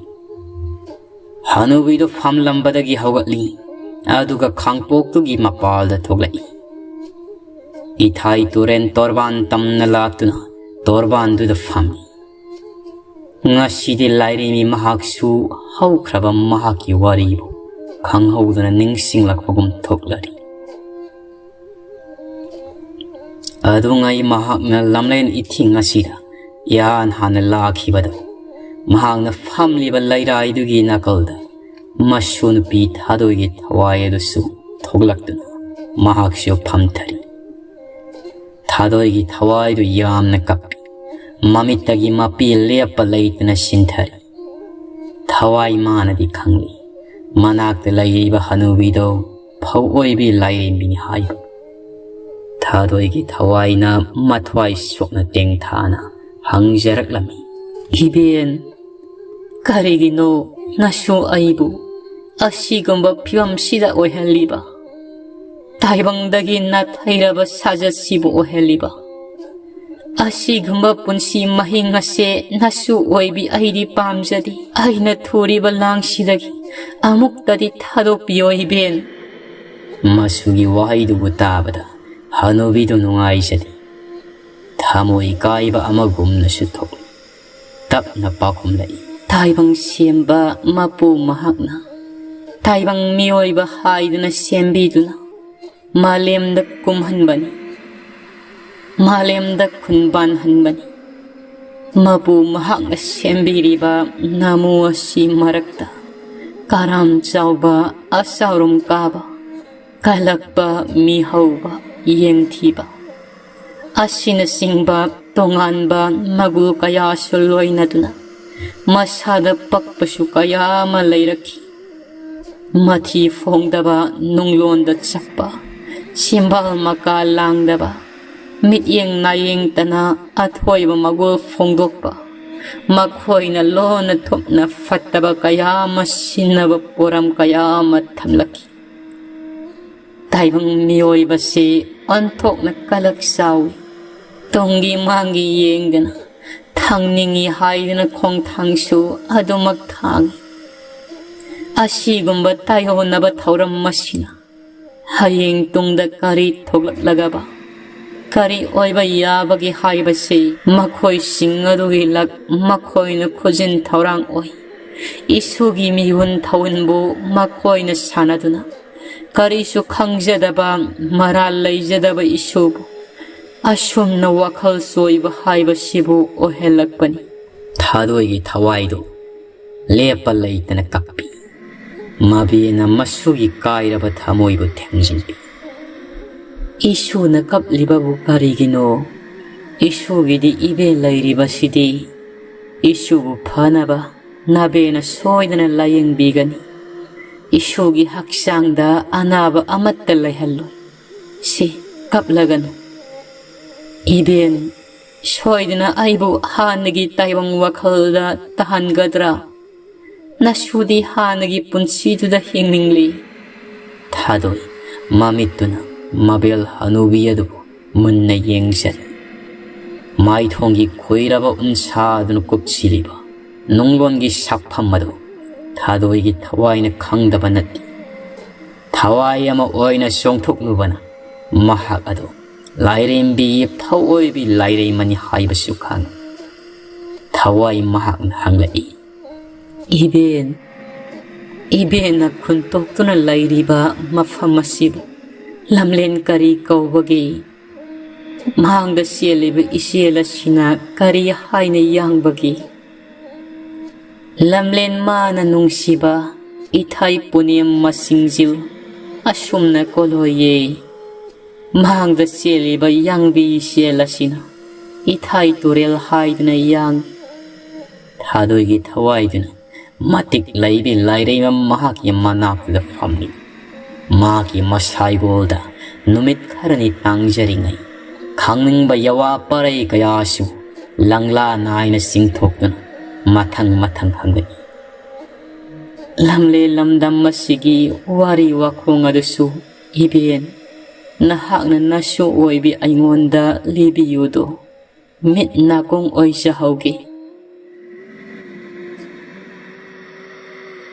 ꯍꯅꯨꯕꯤꯗꯨ ꯐꯝꯂꯝꯕꯗꯒꯤ ꯍꯧꯒꯠꯂꯤ, ꯑꯗꯨꯒ ꯈꯥꯡꯄꯣꯛꯇꯨꯒꯤ ꯃꯄꯥꯜꯗ ꯊꯣꯛꯂꯛꯏ꯫ ꯏꯊꯥꯏ ꯇꯨꯔꯦꯟ ꯇꯣꯔꯕꯥꯟ ꯇꯝꯅ ꯂꯥꯛꯇꯨꯅ ꯇꯣꯔꯕꯥꯟꯗꯨꯗ ꯐꯝꯃꯤ꯫ ꯉꯁꯤꯗꯤ ꯂꯥꯏꯔꯦꯝꯕꯤ ꯃꯍꯥꯛꯁꯨ ꯍꯧꯈ꯭ꯔꯕ ꯃꯍꯥꯛꯀꯤ ꯋꯥꯔꯤꯕꯨ ꯈꯪꯍꯧꯗꯅ ꯅꯤꯡꯁꯤꯡꯂꯛꯄꯒꯨꯝ ꯊꯣꯛꯂꯔꯤ꯫ ꯑꯗꯨꯉꯩ ꯃꯍꯥꯛꯅ ꯂꯝꯂꯦꯟ ꯏꯊꯤꯡ ꯑꯁꯤꯗ ꯏꯍꯥꯟ ꯍꯥꯟꯅ ꯂꯥꯛꯈꯤꯕꯗ, ꯃꯍꯥꯛꯅ ꯐꯝꯂꯤꯕ ꯂꯩꯔꯥꯏꯗꯨꯒꯤ ꯅꯥꯀꯜꯗ ꯃꯁꯨ ꯅꯨꯄꯤ ꯊꯥꯗꯣꯏꯒꯤ ꯊꯋꯥꯏ ꯑꯗꯨꯁꯨ ꯊꯣꯛꯂꯛꯇꯨꯅ ꯃꯍꯥꯛꯁꯨ ꯐꯝꯊꯔꯤ꯫ ꯊꯥꯗꯣꯏꯒꯤ ꯊꯋꯥꯏꯗꯨ ꯌꯥꯝꯅ ꯀꯞꯄꯤ꯫ ꯃꯃꯤꯠꯇꯒꯤ ꯃꯄꯤ ꯂꯦꯞꯄ ꯂꯩꯇꯅ ꯁꯤꯟꯊꯔꯤ꯫ ꯊꯋꯥꯏ ꯃꯥꯅꯗꯤ ꯈꯪꯂꯤ, ꯃꯅꯥꯛꯇ ꯂꯩꯔꯤꯕ ꯍꯅꯨꯕꯤꯗꯣ ꯐꯧ ꯑꯣꯏꯕꯤ ꯂꯥꯏꯔꯦꯝꯕꯤꯅꯤ ꯍꯥꯏꯕ꯫ ꯊꯥꯗꯣꯏꯒꯤ ꯊꯋꯥꯏꯅ ꯃꯊ꯭ꯋꯥꯏ ꯁꯣꯛꯅ ꯇꯦꯡꯊꯥꯅ ꯍꯪꯖꯔꯛꯂꯝꯃꯤ, "ꯏꯕꯦꯟ, ꯀꯔꯤꯒꯤꯅꯣ ꯅꯁꯨ ꯑꯩꯕꯨ ꯑꯁꯤꯒꯨꯝꯕ ꯐꯤꯕꯝꯁꯤꯗ ꯑꯣꯏꯍꯜꯂꯤꯕ? ꯇꯥꯏꯕꯪꯗꯒꯤ ꯅꯥꯊꯩꯔꯕ ꯁꯥꯖꯠꯁꯤꯕꯨ ꯑꯣꯏꯍꯜꯂꯤꯕ? ꯑꯁꯤꯒꯨꯝꯕ ꯄꯨꯟꯁꯤ ꯃꯍꯤꯡ ꯑꯁꯦ ꯅꯁꯨ ꯑꯣꯏꯕꯤ ꯑꯩꯗꯤ ꯄꯥꯝꯖꯗꯦ꯫ ꯑꯩꯅ ꯊꯨꯔꯤꯕ ꯂꯥꯡꯁꯤꯗꯒꯤ ꯑꯃꯨꯛꯇꯗꯤ ꯊꯥꯗꯣꯛꯄꯤꯌꯣ ꯏꯕꯦꯟ꯫" ꯃꯁꯨꯒꯤ ꯋꯥꯍꯩꯗꯨꯕꯨ ꯇꯥꯕꯗ ꯍꯅꯨꯕꯤꯗꯨ ꯅꯨꯡꯉꯥꯏꯖꯗꯦ꯫ ꯊꯃꯣꯏ ꯀꯥꯏꯕ ꯑꯃꯒꯨꯝꯅꯁꯨ ꯊꯣꯛꯂꯤ꯫ ꯇꯞꯅ ꯄꯥꯎꯈꯨꯝꯂꯛꯏ, "ꯇꯥꯏꯕꯪ ꯁꯦꯝꯕ ꯃꯄꯨ ꯃꯍꯥꯛꯅ ꯇꯥꯏꯕꯪ ꯃꯤꯑꯣꯏꯕ ꯍꯥꯏꯗꯨꯅ ꯁꯦꯝꯕꯤꯗꯨꯅ ꯃꯥꯂꯦꯝꯗ ꯀꯨꯝꯍꯟꯕꯅꯤ, ꯃꯥꯂꯦꯝꯗ ꯈꯨꯟꯕꯥꯟꯍꯟꯕꯅꯤ꯫ ꯃꯄꯨ ꯃꯍꯥꯛꯅ ꯁꯦꯝꯕꯤꯔꯤꯕ ꯅꯃꯨ ꯑꯁꯤ ꯃꯔꯛꯇ ꯀꯔꯥꯝ ꯆꯥꯎꯕ, ꯑꯆꯥꯎꯔꯨꯝ ꯀꯥꯕ, ꯀꯜꯂꯛꯄ, ꯃꯤꯍꯧꯕ, ꯌꯦꯡꯊꯤꯕ, ꯑꯁꯤꯅꯆꯤꯡꯕ ꯇꯣꯉꯥꯟꯕ ꯃꯒꯨꯜ ꯀꯌꯥꯁꯨ ꯂꯣꯏꯅꯗꯨꯅ ꯃꯁꯥꯗ ꯄꯛꯄꯁꯨ ꯀꯌꯥ ꯑꯃ ꯂꯩꯔꯛꯈꯤ꯫ ꯃꯊꯤ ꯐꯣꯡꯗꯕ, ꯅꯨꯡꯂꯣꯟꯗ ꯆꯞꯄ, ꯁꯤꯝꯕꯥꯜ ꯃꯀꯥ ꯂꯥꯡꯗꯕ, ꯃꯤꯠꯌꯦꯡ ꯅꯥꯌꯦꯡꯇꯅ ꯑꯊꯣꯏꯕ ꯃꯒꯨꯜ ꯐꯣꯡꯗꯣꯛꯄ, ꯃꯈꯣꯏꯅ ꯂꯣꯟꯅ ꯊꯨꯞꯅ ꯐꯠꯇꯕ ꯀꯌꯥ ꯑꯃ ꯁꯤꯟꯅꯕ ꯄꯣꯔꯝ ꯀꯌꯥ ꯑꯃ ꯊꯝꯂꯛꯈꯤ꯫ ꯇꯥꯏꯕꯪ ꯃꯤꯑꯣꯏꯕꯁꯤ ꯑꯣꯟꯊꯣꯛꯅ ꯀꯂꯛ ꯆꯥꯎꯏ꯫ ꯇꯨꯡꯒꯤ ꯃꯥꯡꯒꯤ ꯌꯦꯡꯗꯅ ꯊꯥꯡꯅꯤꯡꯏ ꯍꯥꯏꯗꯨꯅ ꯈꯣꯡꯊꯥꯡꯁꯨ ꯑꯗꯨꯃꯛ ꯊꯥꯡꯏ꯫ ꯑꯁꯤꯒꯨꯝꯕ ꯇꯥꯏꯑꯣꯟꯅꯕ ꯊꯧꯔꯝ ꯑꯁꯤꯅ ꯍꯌꯦꯡ ꯇꯨꯡꯗ ꯀꯔꯤ ꯊꯣꯛꯂꯛꯂꯒꯕ ꯀꯔꯤ ꯑꯣꯏꯕ ꯌꯥꯕꯒꯦ ꯍꯥꯏꯕꯁꯤ ꯃꯈꯣꯏꯁꯤꯡ ꯑꯗꯨꯒꯤ ꯂꯛ ꯃꯈꯣꯏꯅ ꯈꯨꯖꯤꯟ ꯊꯧꯔꯥꯡ ꯑꯣꯏ꯫ ꯏꯁꯨꯒꯤ ꯃꯤꯍꯨꯟ ꯊꯧꯍꯟꯕꯨ ꯃꯈꯣꯏꯅ ꯁꯥꯟꯅꯗꯨꯅ ꯀꯔꯤꯁꯨ ꯈꯪꯖꯗꯕ ꯃꯔꯥꯜ ꯂꯩꯖꯗꯕ ꯏꯁꯨꯕꯨ ꯑꯁꯨꯝꯅ ꯋꯥꯈꯜ ꯆꯣꯏꯕ ꯍꯥꯏꯕꯁꯤꯕꯨ ꯑꯣꯏꯍꯜꯂꯛꯄꯅꯤ꯫ ꯊꯥꯗꯣꯏꯒꯤ ꯊꯋꯥꯏꯗꯨ ꯂꯦꯞꯄ ꯂꯩꯇꯅ ꯀꯞꯄꯤ꯫ ꯃꯕꯦꯅ ꯃꯁꯨꯒꯤ ꯀꯥꯏꯔꯕ ꯊꯃꯣꯏꯕꯨ ꯊꯦꯝꯖꯤꯟꯕꯤ꯫ "ꯏꯁꯨꯅ ꯀꯞꯂꯤꯕꯕꯨ ꯀꯔꯤꯒꯤꯅꯣ? ꯏꯁꯨꯒꯤꯗꯤ ꯏꯕꯦꯟ ꯂꯩꯔꯤꯕꯁꯤꯗꯤ꯫ ꯏꯁꯨꯕꯨ ꯐꯅꯕ ꯅꯕꯦꯅ ꯁꯣꯏꯗꯅ ꯂꯥꯌꯦꯡꯕꯤꯒꯅꯤ꯫ ꯏꯁꯨꯒꯤ ꯍꯛꯆꯥꯡꯗ ꯑꯅꯥꯕ ꯑꯃꯠꯇ ꯂꯩꯍꯜꯂꯣꯏ꯫ ꯁꯤ, ꯀꯞꯂꯒꯅꯨ꯫ ꯏꯕꯦꯟ, ꯁꯣꯏꯗꯅ ꯑꯩꯕꯨ ꯍꯥꯟꯅꯒꯤ ꯇꯥꯏꯕꯪ ꯋꯥꯈꯜꯗ ꯇꯥꯍꯟꯒꯗ꯭ꯔꯥ? ꯅꯁꯨꯗꯤ ꯍꯥꯟꯅꯒꯤ ꯄꯨꯟꯁꯤꯗꯨꯗ ꯍꯤꯡꯅꯤꯡꯂꯤ꯫" ꯊꯥꯗꯣꯏ ꯃꯃꯤꯠꯇꯨꯅ ꯃꯕꯦꯜ ꯍꯅꯨꯕꯤ ꯑꯗꯨꯕꯨ ꯃꯨꯟꯅ ꯌꯦꯡꯖꯔꯤ꯫ ꯃꯥꯏꯊꯣꯡꯒꯤ ꯈꯨꯏꯔꯕ ꯎꯟꯁꯥꯗꯨꯅ ꯀꯨꯞꯁꯤꯜꯂꯤꯕ ꯅꯨꯡꯂꯣꯟꯒꯤ ꯁꯛꯐꯝ ꯑꯗꯨ ꯊꯥꯗꯣꯏꯒꯤ ꯊꯋꯥꯏꯅ ꯈꯪꯗꯕ ꯅꯠꯇꯦ꯫ ꯊꯋꯥꯏ ꯑꯃ ꯑꯣꯏꯅ ꯆꯣꯡꯊꯣꯛꯂꯨꯕꯅ ꯃꯍꯥꯛ ꯑꯗꯨ ꯂꯥꯏꯔꯦꯝꯕꯤꯒꯤ ꯊꯧꯑꯣꯏꯕꯤ ꯂꯥꯏꯔꯦꯝꯃꯅꯤ ꯍꯥꯏꯕꯁꯨ ꯈꯪꯏ꯫ ꯊꯋꯥꯏ ꯃꯍꯥꯛꯅ ꯍꯪꯂꯛꯏ, "ꯏꯕꯦꯟ, ꯏꯕꯦꯟꯅ ꯈꯨꯟꯇꯣꯛꯇꯨꯅ ꯂꯩꯔꯤꯕ ꯃꯐꯝ ꯑꯁꯤꯕꯨ ꯂꯝꯂꯦꯟ ꯀꯔꯤ ꯀꯧꯕꯒꯦ? ꯃꯥꯡꯗ ꯆꯦꯜꯂꯤꯕ ꯏꯆꯦꯜ ꯑꯁꯤꯅ ꯀꯔꯤ ꯍꯥꯏꯅ ꯌꯥꯡꯕꯒꯦ?" ꯂꯝꯂꯦꯟ ꯃꯥꯅ ꯅꯨꯡꯁꯤꯕ ꯏꯊꯥꯏ ꯄꯨꯅꯦꯝ ꯃꯁꯤꯡꯖꯤꯜ ꯑꯁꯨꯝꯅ ꯀꯣꯂꯣꯏꯌꯦ꯫ ꯃꯥꯡꯗ ꯆꯦꯜꯂꯤꯕ ꯌꯥꯡꯕꯤ ꯏꯆꯦꯜ ꯑꯁꯤꯅ ꯏꯊꯥꯏ ꯇꯨꯔꯦꯜ ꯍꯥꯏꯗꯨꯅ ꯌꯥꯡ꯫ ꯊꯥꯗꯣꯏꯒꯤ ꯊꯋꯥꯏꯗꯨꯅ ꯃꯇꯤꯛ ꯂꯩꯕꯤ ꯂꯥꯏꯔꯩꯃ ꯃꯍꯥꯛꯀꯤ ꯃꯅꯥꯛꯇꯨꯗ ꯐꯝꯂꯤ꯫ ꯃꯍꯥꯛꯀꯤ ꯃꯁꯥꯏꯒꯣꯜꯗ ꯅꯨꯃꯤꯠ ꯈꯔꯅꯤ ꯇꯥꯡꯖꯔꯤꯉꯩ ꯈꯪꯅꯤꯡꯕ ꯌꯋꯥ ꯄꯔꯩ ꯀꯌꯥꯁꯨ ꯂꯪꯂꯥ ꯅꯥꯏꯅ ꯆꯤꯡꯊꯣꯛꯇꯨꯅ ꯃꯊꯪ ꯃꯊꯪ ꯍꯪꯂꯛꯏ꯫ ꯂꯝꯂꯦ ꯂꯝꯗꯝ ꯑꯁꯤꯒꯤ ꯋꯥꯔꯤ ꯋꯥꯈꯣꯡ ꯑꯗꯨꯁꯨ ꯏꯕꯦꯟ, ꯅꯍꯥꯛꯅ ꯅꯁꯨ ꯑꯣꯏꯕꯤ ꯑꯩꯉꯣꯟꯗ ꯂꯤꯕꯤꯌꯨꯗꯣ꯫ ꯃꯤꯠ ꯅꯥꯀꯣꯡ ꯑꯣꯏꯖꯍꯧꯒꯦ꯫